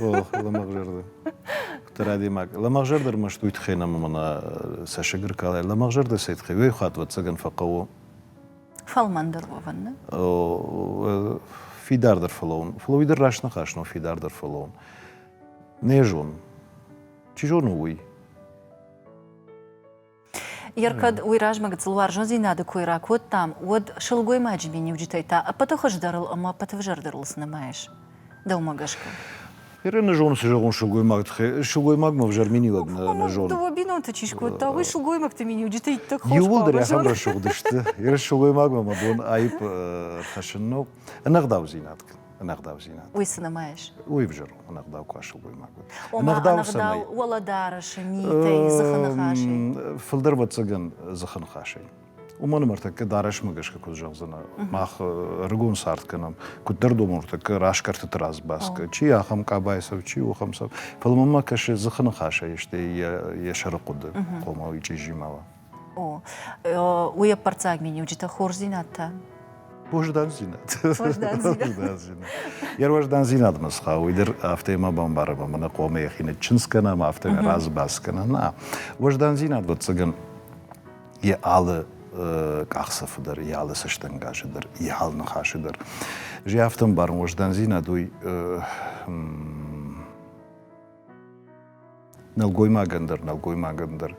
Лӕмӕгъзӕрдӕ. Куыддӕр адӕймаг. Лӕмӕгъзӕрдӕ ӕрмӕст уый тыххӕй нӕ мӕнӕ цӕссыг ӕркалай. Лӕмӕгъзӕрдӕ цӕй тыххӕй? Уый хатт, ӕвӕццӕгӕн, фӕхъӕуы. Фӕлмӕндӕр уӕвӕн, нӕ? Фидардӕр фӕлӕууын. Фӕлӕ уый дӕр раст ныхас нӕу, фидардӕр фӕлӕууын. Не зонын. Чи зоны уый? Ер кӕд уый размӕ гыццыл уарзондзинады кой ракодтам, уӕд сылгоймаджы миниуджытӕй та ӕппӕты хуыздӕрыл ӕмӕ ӕппӕты ӕвзӕрдӕрыл цы нымайыс, дӕумӕ гӕсгӕ? Ир нӕ зоны, цы зӕгъон сылгоймаг тыххӕй. Сылгоймагмӕ ӕвзӕр миниуӕг нӕ зоны. Дыууӕ бинонты чи скодта, уый сылгоймӕгты миниуджытӕ иттӕг хорз Иууылдӕр ахӕм рӕсугъд сты. Ир сылгоймагмӕ мӕ бон аипп ӕрхӕссын нӕу. Ӕнӕгъдаудзинад ӕнӕгъдаудзинад. Уый цы нымайыс? Уый ӕвзӕр у, ӕнӕгъдау куы сылгоймаг уыд. Ома ӕнӕгъдау уӕлӕдарӕсы, митӕй, дзыхы ныхасӕй? Фылдӕр ӕвӕццӕгӕн дзыхы ныхасӕй. Уымӕн ӕмӕ ӕртӕккӕ дарӕсмӕ гӕсгӕ куыд зӕгъдзынӕ, мах ӕрыгон цард кӕнӕм, куыддӕр домӕм ӕртӕккӕ раскӕртыты разбаскӕ, чи ахӕм къабайы цӕв, чи ахӕм цӕв. Фӕлӕ мӕнмӕ кӕсы дзыхы ныхасӕй стӕй йӕ сӕры хъуыды, ома уый чъизи ма уа. О, уый ӕппӕрццаг миниуджытӕ хорздзинад та? Уӕздандзинад. Уӕздандзинад. Йӕ уӕздандзинадмӕ схауы, уый дӕр афтӕ ма бамбарӕм, ӕмӕ нӕ хъуамӕ йӕхи ныччындз кӕнӕм, афтӕ разбас кӕнӕм. Нӕ. Уӕздандзинад, ӕвӕццӕгӕн, йӕ алы къахдзӕфы дӕр, йӕ алы цӕстӕнгасы дӕр, йӕ алы ныхасы дӕр. Ӕз афтӕ ӕмбарын, уӕздандзинад уый нӕлгоймагӕн дӕр, нӕлгоймагӕн дӕр.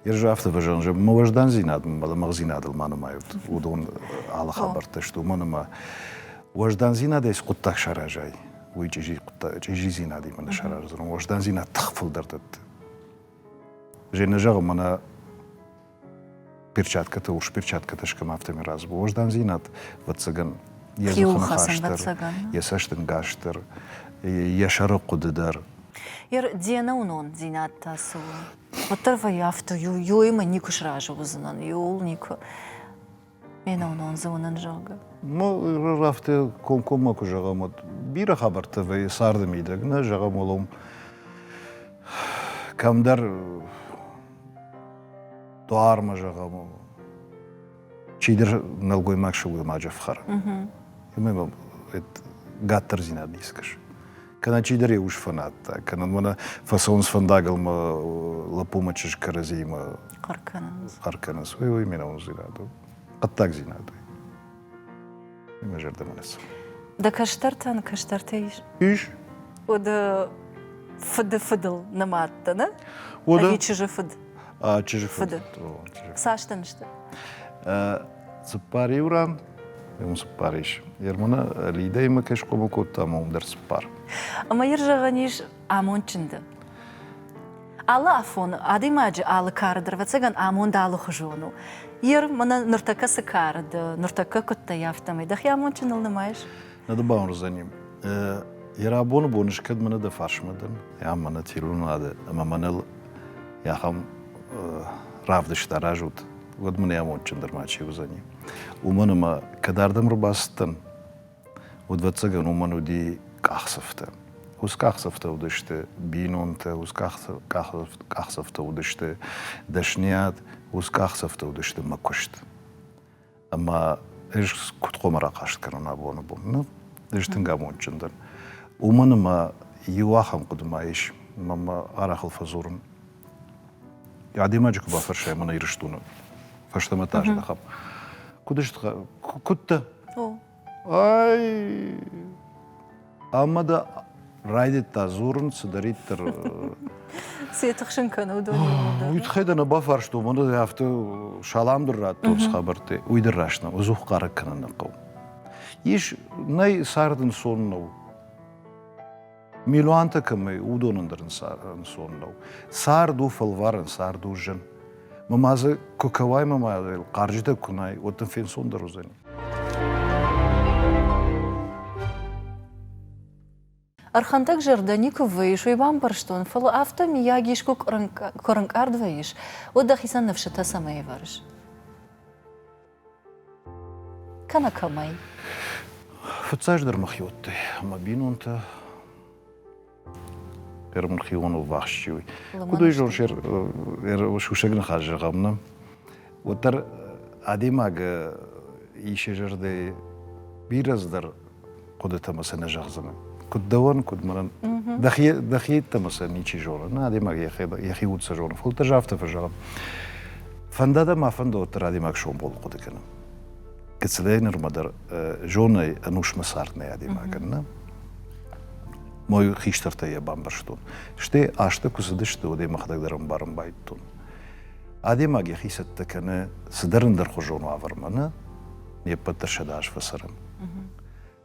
Ӕз афтӕ фӕзӕгъын, мӕ уӕздандзинад мӕ лӕмӕгъдзинадыл ма нымайут. Уыдон алы хабӕрттӕ сты, уымӕн ӕмӕ уӕздандзинадӕй цы хъуыддаг саразай, уый чъизидзинадимӕ нӕ сараздзӕн. Уӕздандзинад тых фылдӕр дӕтты. Женя зӕгъы, мӕнӕ перчаткӕтӕ, урс перчаткӕтӕ скӕм, афтӕмӕй разы. Уӕздандзинад, ӕвӕццӕгӕн, йӕ дзыхы ныхас дӕр, йӕ цӕстӕнгас дӕр, йӕ сӕры хъуыды дӕр. Ер де нӕуынондзинад та цы у? Уӕддӕр вӕййы афтӕ, иуимӕ никуы сразы уыдзынӕн, иуыл никуы. Ме нӕуынон дзы уынын, зӕгъгӕ. Ну, афтӕ комкоммӕ куы зӕгъӕм, уӕд бирӕ хабӕрттӕ вӕййы царды мидӕг, нӕ зӕгъӕм, уӕлӕ кӕмдӕр. Дуармӕ зӕгъӕм, чидӕр нӕлгоймаг сылгоймаджы ӕфхӕры. Ӕмӕ мӕм гӕддӕрдзинад ницы кӕсы. Кӕнӕ чидӕр йӕ ус фӕнадта, кӕнӕ мӕнӕ фӕцӕуынц фӕндагыл мӕ лӕппу мӕ чызг кӕрӕдзиимӕ хъӕр кӕнынц. Хъӕр кӕнынц. Уый уый ме нӕуындзинад у. Хъӕддагдзинад у. Мӕ зӕрдӕмӕ нӕ цӕуы. Дӕ кӕстӕртӕн кӕстӕртӕ ис? Ис. Уӕдӕ фыды фыдыл нымадтӕ, нӕ? Ӕви чызджы фыд? Чызджы фыд. Цас дын сты? Цыппар иу ран, уым цыппар ис. Ермана Лидӕимӕ кӕй схъомыл кодтам, уым дӕр цыппар. Ӕмӕ йыр зӕгъӕн ис амондджын дӕ. Алы афон адӕймаджы алы кары дӕр, ӕвӕццӕгӕн, амонд алыхуызон у. Ер мӕнӕ ныртӕккӕ цы кары дӕ, ныртӕккӕ куыдтӕ, афтӕмӕй дӕхи амондджыныл нымайыс? Нӕ дӕ бауырндзӕни. Йӕ рабоны бон ӕз кӕд мӕнӕ дӕ фарсмӕ дӕн, ам мӕнӕ телеуынынады ӕмӕ мӕныл ахӕм равдыст аразут, уӕд мын амондджындӕр ма чи уыдзӕни. Уымӕн ӕмӕ кӕд ардӕм ӕрбацыдтӕн, уӕд, ӕвӕццӕгӕн, уымӕн уыди къахдзӕфтӕ. Уыцы къахдзӕфтӕ уыдысты бинонтӕ, уыцы къахдзӕфтӕ уыдысты дӕсниад, уыцы къахдзӕфтӕ уыдысты мӕ куыст. Ӕмӕ ӕз куыд хъуамӕ рахъаст кӕнон абоны бон? Ну, ӕз тынг амондджын дӕн. Уымӕн ӕмӕ иу ахӕм хъуыды ма ис, ӕмӕ мӕ арӕх ыл фӕдзурын. Адӕймаджы куы бафӕрсай мӕнӕ Ирыстоны фӕстӕмӕ та здӕхӕм. Куыд куыд дӕ? Ай, ӕмӕ дӕ райдыдта дзурын цыдӕриддӕр. Цы тыхсын кӕны уыдон? Уый тыххӕй дӕ нӕ бафарстон, мӕнӕ афтӕ салам дӕр радтон цы хабӕрттӕ. Уый дӕр раст нӕу, ӕдзух хъарӕг кӕнын нӕ хъӕуы. Ис, нӕй цард ӕнцон нӕу. Милуантӕ кӕмӕй, уыдонӕн дӕр ӕнцон нӕу. Цард у фӕлварӕн, цард у зын. Мӕ ма дзы куы кӕуай мӕ ма хъарджытӕ куы нӕй, уӕд дын фенцондӕр уыдзӕни. Ӕрхӕндӕг зӕрдӕ никуы вӕййыс, уый бамбӕрстон, фӕлӕ афтӕ миййаг искуы куы рынкъард вӕййыс, уӕд дӕхицӕн ныфсытӕ цӕмӕй ӕвӕрыс? Кӕнӕ кӕмӕй? Фыццаджыдӕр мӕхиуӕттӕй, мӕ бинонтӕ, Ӕрмын хионыл ввахс чи у. Куыд уый зоныс, сусӕг ныхас зӕгъӕм, нӕ? Уӕддӕр адӕймаг ис йӕ зӕрдӕйы бирӕ цыдӕр хъуыдытӕ ӕмӕ сӕ нӕ зӕгъдзынӕ. Куыд дӕуӕн, куыд мӕнӕн. Дӕхи йеддӕмӕ сӕ ничи зоны. Нӕ адӕймаг йӕхи уд сӕ зоны. Фӕлӕ ӕз афтӕ фӕзӕгъын. Фӕнда дӕ ма фӕнда, уӕддӕр адӕймаг сомбоны хъуыды кӕны. Гыццылӕй нырмӕ дӕр зоны ӕнусмӕ цард нӕй адӕймагӕн, нӕ? Мой хистӕртӕ йӕ бамбӕрстон. Стӕй азтӕ куы цыдысты, уӕд ӕй мӕхӕдӕг дӕр ӕмбарын байдыдтон. Адӕймаг йӕхи цӕттӕ кӕны цыдӕр ӕндӕрхуызон уавӕрмӕ, нӕ? Не ппӕт дӕр 100 аз фӕцӕрӕм.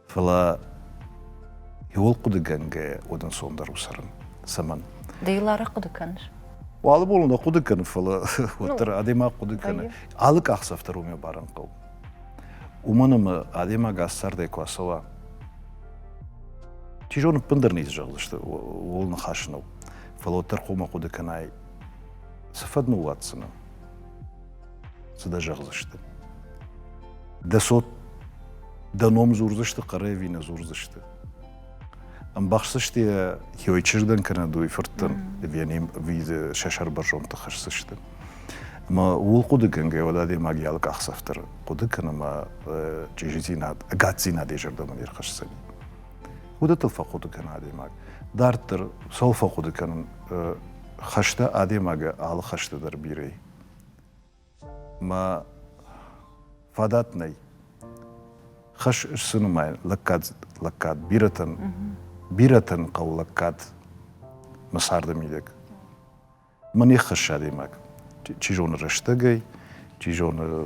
Фӕлӕ иуыл хъуыдыгӕнгӕйӕ уӕд ӕнцондӕр у цӕрын. Цӕмӕн? Ды йыл арӕх хъуыды кӕныс? Алы бон нӕ хъуыды кӕны, фӕлӕ уӕддӕр адӕймаг хъуыды кӕны. Алы къахдзӕф дӕр уымӕ барын хъӕуы. Уымӕн ӕмӕ адӕймаг ацы цардӕй куы ацӕуа, чи зоны, ӕппындӕр ницы зӕгъдзысты, ууыл ныхас нӕу. Фӕлӕ уӕддӕр хъуамӕ хъуыды кӕнай, цы фӕд ныууадздзынӕ, цы дӕ зӕгъдзысты. Дӕ цот дӕ ном дзурдзысты хъӕрӕй ӕви нӕ дзурдзысты. Ӕмбӕхсдзысты йӕ хиой чызгӕн кӕнӕ дой фырттӕн, ӕви сӕ сӕрбӕрзондты хӕсдзысты. Ӕмӕ ууыл хъуыдыгӕнгӕ уӕд адӕймаг йӕ алы къахдзӕф дӕр хъуыды кӕны ӕмӕ чъизидзинад, ӕгаддзинад йӕ зӕрдӕмӕ не рхӕсдзӕни. Уыдӕттыл фӕхъуыды кӕны адӕймаг. Дарддӕр цӕуыл фӕхъуыды кӕнын? Хӕстӕ адӕймагы алы хӕсты дӕр бирӕ и. Мӕ фадат нӕй. Хӕс цы нымайын лӕггад, лӕггад бирӕтӕн, бирӕтӕн хъӕуы лӕггад мӕ царды мидӕг. Мӕ не ххӕссы адӕймаг. Чи зоны рӕстӕгӕй, чи зоны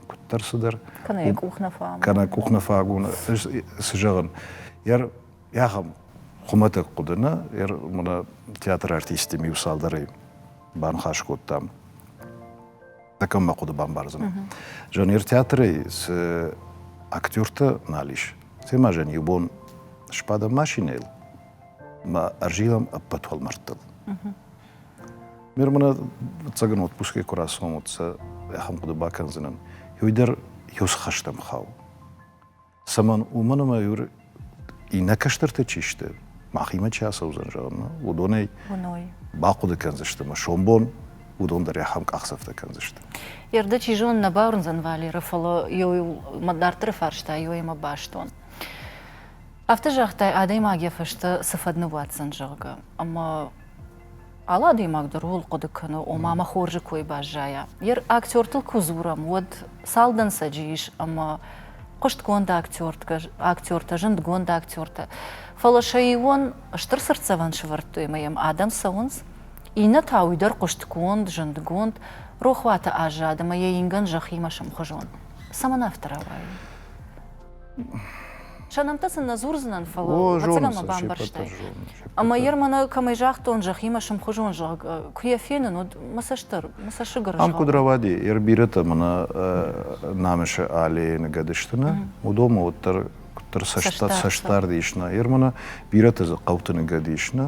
куыддӕр цыдӕр. Кӕнӕ йӕ къух нӕ фӕамоны. Кӕнӕ къух нӕ фӕагоны. Цы зӕгъын, ахӕм хуымӕтӕг хъуыды нӕ, мӕнӕ театры артисттимӕ иу цалдӕрӕй баныхас кодтам. Таком мӕ хъуыды бамбардзынӕ. Жанр театрӕй цы актертӕ нал ис, семӕ жан иу бон сбадӕм машинӕйыл мӕ ӕрзилӕм ӕппӕт уӕлмӕрдтыл. Мир мӕнӕ ӕцӕгӕн отпускӕй куы рацӕуӕм, уӕд сӕ ахӕм хъуыды бакӕндзынӕн. Уый дӕр иу цы хӕстӕм хауы. Цӕмӕн? Уымӕн ӕмӕ иннӕ кӕстӕртӕ чи сты, махимӕ чи ацӕудзӕн, зӕгъын, уыдонӕй бахъуыды кӕндзысты ӕмӕ сомбон. уыдон дӕр ахӕм къахдзӕфтӕ кӕндзысты. Ердӕ чи зоны нӕ бауырндзӕн Валеры, фӕлӕ мӕ дарддӕры фарста иуӕй-мӕ бӕстон. Афтӕ загътай, адӕймаг йӕ фӕстӕ цы фӕд ныууадздзӕн, зӕгъгӕ. Ӕмӕ алы адӕймаг дӕр ууыл хъуыды кӕны, ома мӕ хорзы кой баззайа. Йе актертыл куы дзурӕм, уӕд цал дӕнцӕджы ис ӕмӕ хъуыстгонд актертӕ, зындгонд актертӕ. Фӕлӕ сӕ иуӕн стыр цыртдзӕвӕн сӕвӕрдтой ӕмӕ йӕм адӕм цӕуынц, иннӕ та уый дӕр хъуыстгонд, зындгонд, рохуаты аззад ӕмӕ йӕ ингӕн зӕххимӕ сӕмхуызон. Цӕмӕн афтӕ рауайы? Сӕ нӕмттӕ сын нӕ дзурдзынӕн, фӕлӕ ӕцӕгӕн мӕ бамбӕрстай. Ӕмӕ йе мӕнӕ кӕмӕй загътон, зӕххимӕ сымхуызон, зӕгъгӕ, куы йӕ фенын, уӕд мӕ цӕст дӕр, мӕ цӕссыг Ам куыд рауади, йе бирӕтӕ мӕнӕ намысы аллейы ныгӕд сты нӕ, уыдонмӕ уӕддӕр куыддӕр цӕстдард ис нӕ. Йе мӕнӕ бирӕтӕ дзы хъӕуты ныгӕд ис нӕ.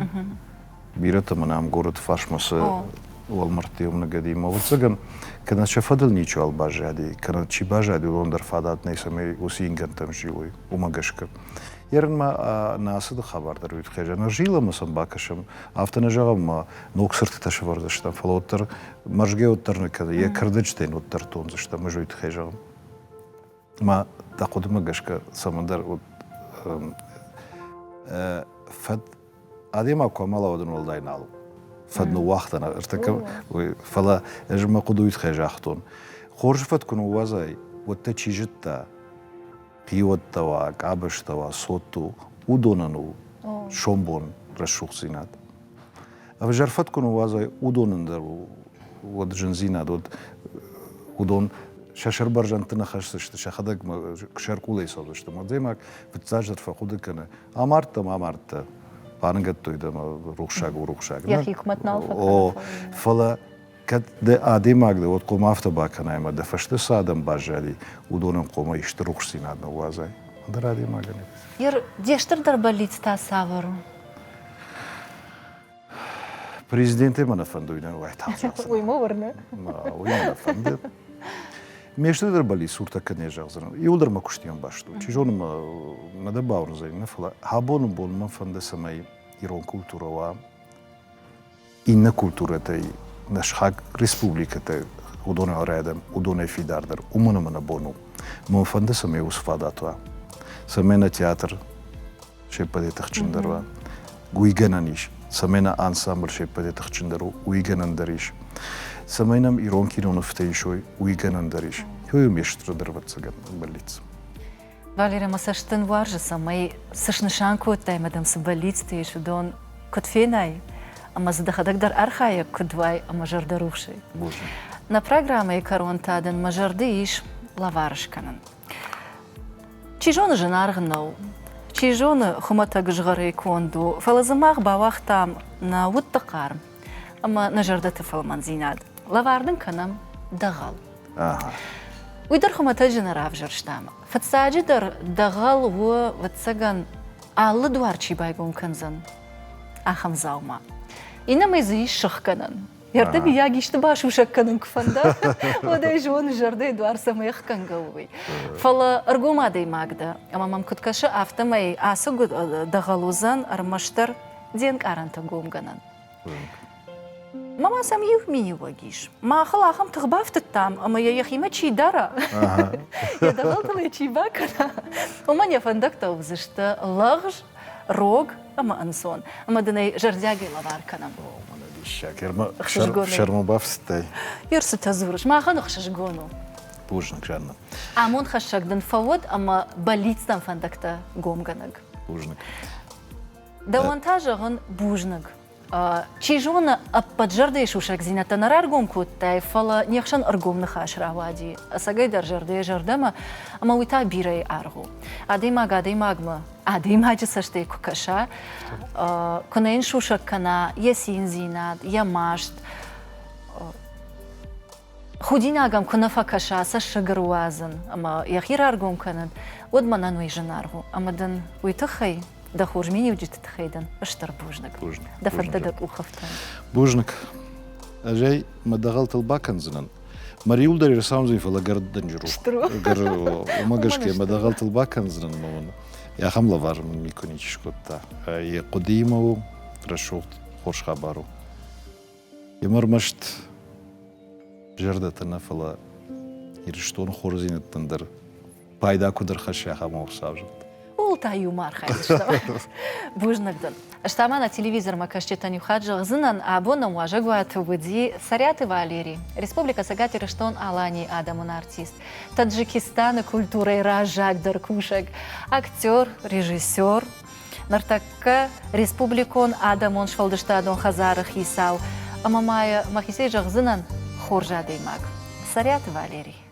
Бирӕтӕ мын ам горӕты фарсмӕ цы уӕлмӕрдты ныгӕдимӕ, ӕвӕццӕгӕн, кӕнӕ сӕ фӕдыл ничиуал баззади, кӕнӕ чи баззади, уыдон дӕр фадат нӕй, цӕмӕй уыцы ингӕнтӕм зилой, уымӕ гӕсгӕ. Ерын ма нӕ ацыды хабар дӕр уый тыххӕй зӕгъын, ӕрзилӕм ӕмӕ сӕм бакӕсӕм, афтӕ нӕ зӕгъӕм, ӕмӕ ног цыртытӕ сӕвӕрдзыстӕм, фӕлӕ уӕддӕр мӕрзгӕ уӕддӕр нӕ кӕны, йӕ кӕрдӕджытӕ йын уӕддӕр тондзыстӕм, ӕз уый тыххӕй зӕгъын. Ма дӕ хъуыдымӕ гӕсгӕ цӕмӕндӕр фӕд адӕймаг куы амӕла, уӕд ын уӕлдай нал у. Фӕд ныууагъта ӕртӕккӕ, фӕлӕ ӕз мӕ хъуыды уый тыххӕй загътон. Хорз фӕд куы ныууадзай, уӕд дӕ чи зыдта, хиуӕттӕ уа, къабӕзтӕ уа, цот у, уыдонӕн у сомбон рӕсугъддзинад. Ӕвзӕр фӕд куы ныууадзай, уыдонӕн дӕр уӕд зындзинад, уӕд уыдон сӕ сӕрбӕрзӕндты нӕ хӕсдзысты, сӕхӕдӕг сӕркъулӕй цӕудзысты. Адӕймаг фыццаджыдӕр фӕхъуыды кӕны, амардта ма амардта, баныгӕдтой дӕ рухсаг у рухсаг. Йӕхи куымӕт нал фӕкӕны. Фӕлӕ кӕд дӕ адӕймаг дӕ, уӕд хъуамӕ афтӕ бакӕнай, ӕмӕ дӕ фӕстӕ цы адӕм баззади, уыдонӕн хъуамӕ исты рухсдзинад ныууадзай. Ӕндӕр адӕймагӕн. Ер, де стырдӕр бӕллиц та цавӕр у? Президентӕй мӕ нӕ фӕнды, уый нӕ уайтагъд зӕгъдзынӕн. Уый мӕ уырны. Уый мӕ нӕ фӕнды. Ме стырдӕр бӕллиц суртӕккӕ не зӕгъдзынӕн. Иуылдӕр мӕ куыстимӕ баст у. Чи зоны, мӕ нӕ дӕ бауырндзӕн, нӕ, фӕлӕ абоны бон мӕ фӕнды, цӕмӕй ирон культурӕ уа иннӕ культурӕтӕй нӕ сыхаг республикӕтӕ уыдонӕй райдӕм, уыдонӕй фидардӕр. Уымӕн ӕмӕ нӕ бон у. Мӕн фӕнды, цӕмӕй уыцы фадат уа. Цӕмӕй нӕ театр се ппӕтӕй тыхджындӕр уа. Уый гӕнӕн ис. Цӕмӕй нӕ ансамбль се ппӕтӕй тыхджындӕр у, уый гӕнӕн дӕр ис. Цӕмӕй нӕм ирон кинонывтӕ исой, уый гӕнӕн дӕр ис. Уый у ме стырдӕр, ӕвӕццӕгӕн, бӕллиц. Валерия, мӕ цӕст дын уарзы, цӕмӕй цы снысан кодтай ӕмӕ дӕм цы бӕллицтӕ ис, уыдон куыд фенай, ӕмӕ дзы дӕхӕдӕг дӕр архайӕг куыд уай ӕмӕ зӕрдӕрухсӕй. Бузныг. Нӕ программӕйы кӕрон та дын мӕ зӕрды ис лӕвар скӕнын. Чи зоны, зынаргъ нӕу, чи зоны, хуымӕтӕг згъӕрӕй конд у, фӕлӕ дзы мах бауагътам нӕ удты хъарм ӕмӕ нӕ зӕрдӕты фӕлмӕндзинад. Лӕвар дын кӕнӕм дӕгъӕл. Уый дӕр хуымӕтӕджы нӕ равзӕрстам. Фыццаджыдӕр дӕгъӕл у, ӕвӕццӕгӕн, алы дуар чи байгом кӕндзӕн, ахӕм дзаума. Иннӕмӕй дзы ис сыхгӕнӕн. Йӕ миййаг исты басусӕг кӕнын куы фӕнда, уӕд ӕй зоны, зӕрдӕйы дуар цӕмӕй ӕхгӕнгӕ у, уый. Фӕлӕ ӕргом адӕймаг дӕ, ӕмӕ мӕм куыд кӕсы, афтӕмӕй ацы дӕгъӕл уыдзӕн ӕрмӕстдӕр де нкъарӕнтӕ гомгӕнӕн. Мама сӕм иу миниуӕг ис. Махыл ахӕм тых бафтыдтам, ӕмӕ йӕ йӕхимӕ чи дара, йӕ дӕгъӕлтыл ӕй чи бакӕна, уымӕн йӕ фӕндӕгтӕ уыдзысты лӕгъз, рог ӕмӕ ӕнцон. Ӕмӕ дын ӕй зӕрдиагӕй лӕвар кӕнӕм. Диссаг. Сӕрмӕ бафтыдтай. Ерсытӕ дзурыс. Махӕн ӕхсызгон у. Бузныг, Жанна. Амондхӕссӕг дын фӕуӕд ӕмӕ бӕллицтӕм фӕндӕгтӕ гомгӕнӕг. Бузныг. Дӕуӕн та зӕгъын бузныг. Чи зоны, ӕппӕт зӕрдӕйы сусӕгдзинӕдтӕ нӕ раргом кодтай, фӕлӕ не хсӕн ӕргом ныхас рауади, ӕцӕгӕйдӕр зӕрдӕйӕ зӕрдӕмӕ, ӕмӕ уый та бирӕйы аргъ у. Адӕймаг адӕймагмӕ адӕймаджы цӕстӕй куы кӕса, куы нӕ йын сусӕг кӕна йӕ циндзинад, йӕ маст, худинаг ӕм куы нӕ фӕкӕса цӕссыг ӕруадзын ӕмӕ йӕхи раргом кӕнын, уӕд мӕнӕн уый зынаргъ у. Ӕмӕ дын уый тыххӕй, дӕ хорз миниуджыты тыххӕй дын стыр бузныг. Бузныг. Дӕ фӕндтӕ дӕ къухы фтӕнт. Бузныг. Ӕз ӕй мӕ дӕгъӕлтыл бакӕндзынӕн. Мӕ риуыл дӕр ӕрцаудзӕн, фӕлӕ гӕр дынджыр у. Стыр у. Гӕр, уымӕ гӕсгӕ мӕ дӕгъӕлтыл бакӕндзынӕн ӕмӕ мын ахӕм лӕвар мын никуы ничи скодта. Йӕ хъуыдыимӕ у рӕсугъд, хорз хабар у. Ӕмӕ ӕрмӕст. зӕрдӕтӕ нӕ, фӕлӕ Ирыстоны хорздзинӕдтӕн дӕр пайда куыд ӕрхӕсса, ахӕм Хуыцау зӕгъд. Ууыл та иумӕ архайдзыстӕм. Бузныг дын. Ӕз та ма нӕ телевизормӕ кӕсджытӕн иу хатт зӕгъдзынӕн, абон нӕм уазӕгуаты уыди Цӕриаты Валери, Республикӕ Цӕгат Ирыстон-Аланийы адӕмон артист, Таджикистаны культурӕйы раззагдӕр кусӕг, актер, режиссер, ныртӕккӕ республикон адӕмон сфӕлдыстадон хӕдзары хицау ӕмӕ ма йӕ мӕхицӕй зӕгъдзынӕн хорз адӕймаг Цӕриаты Валери.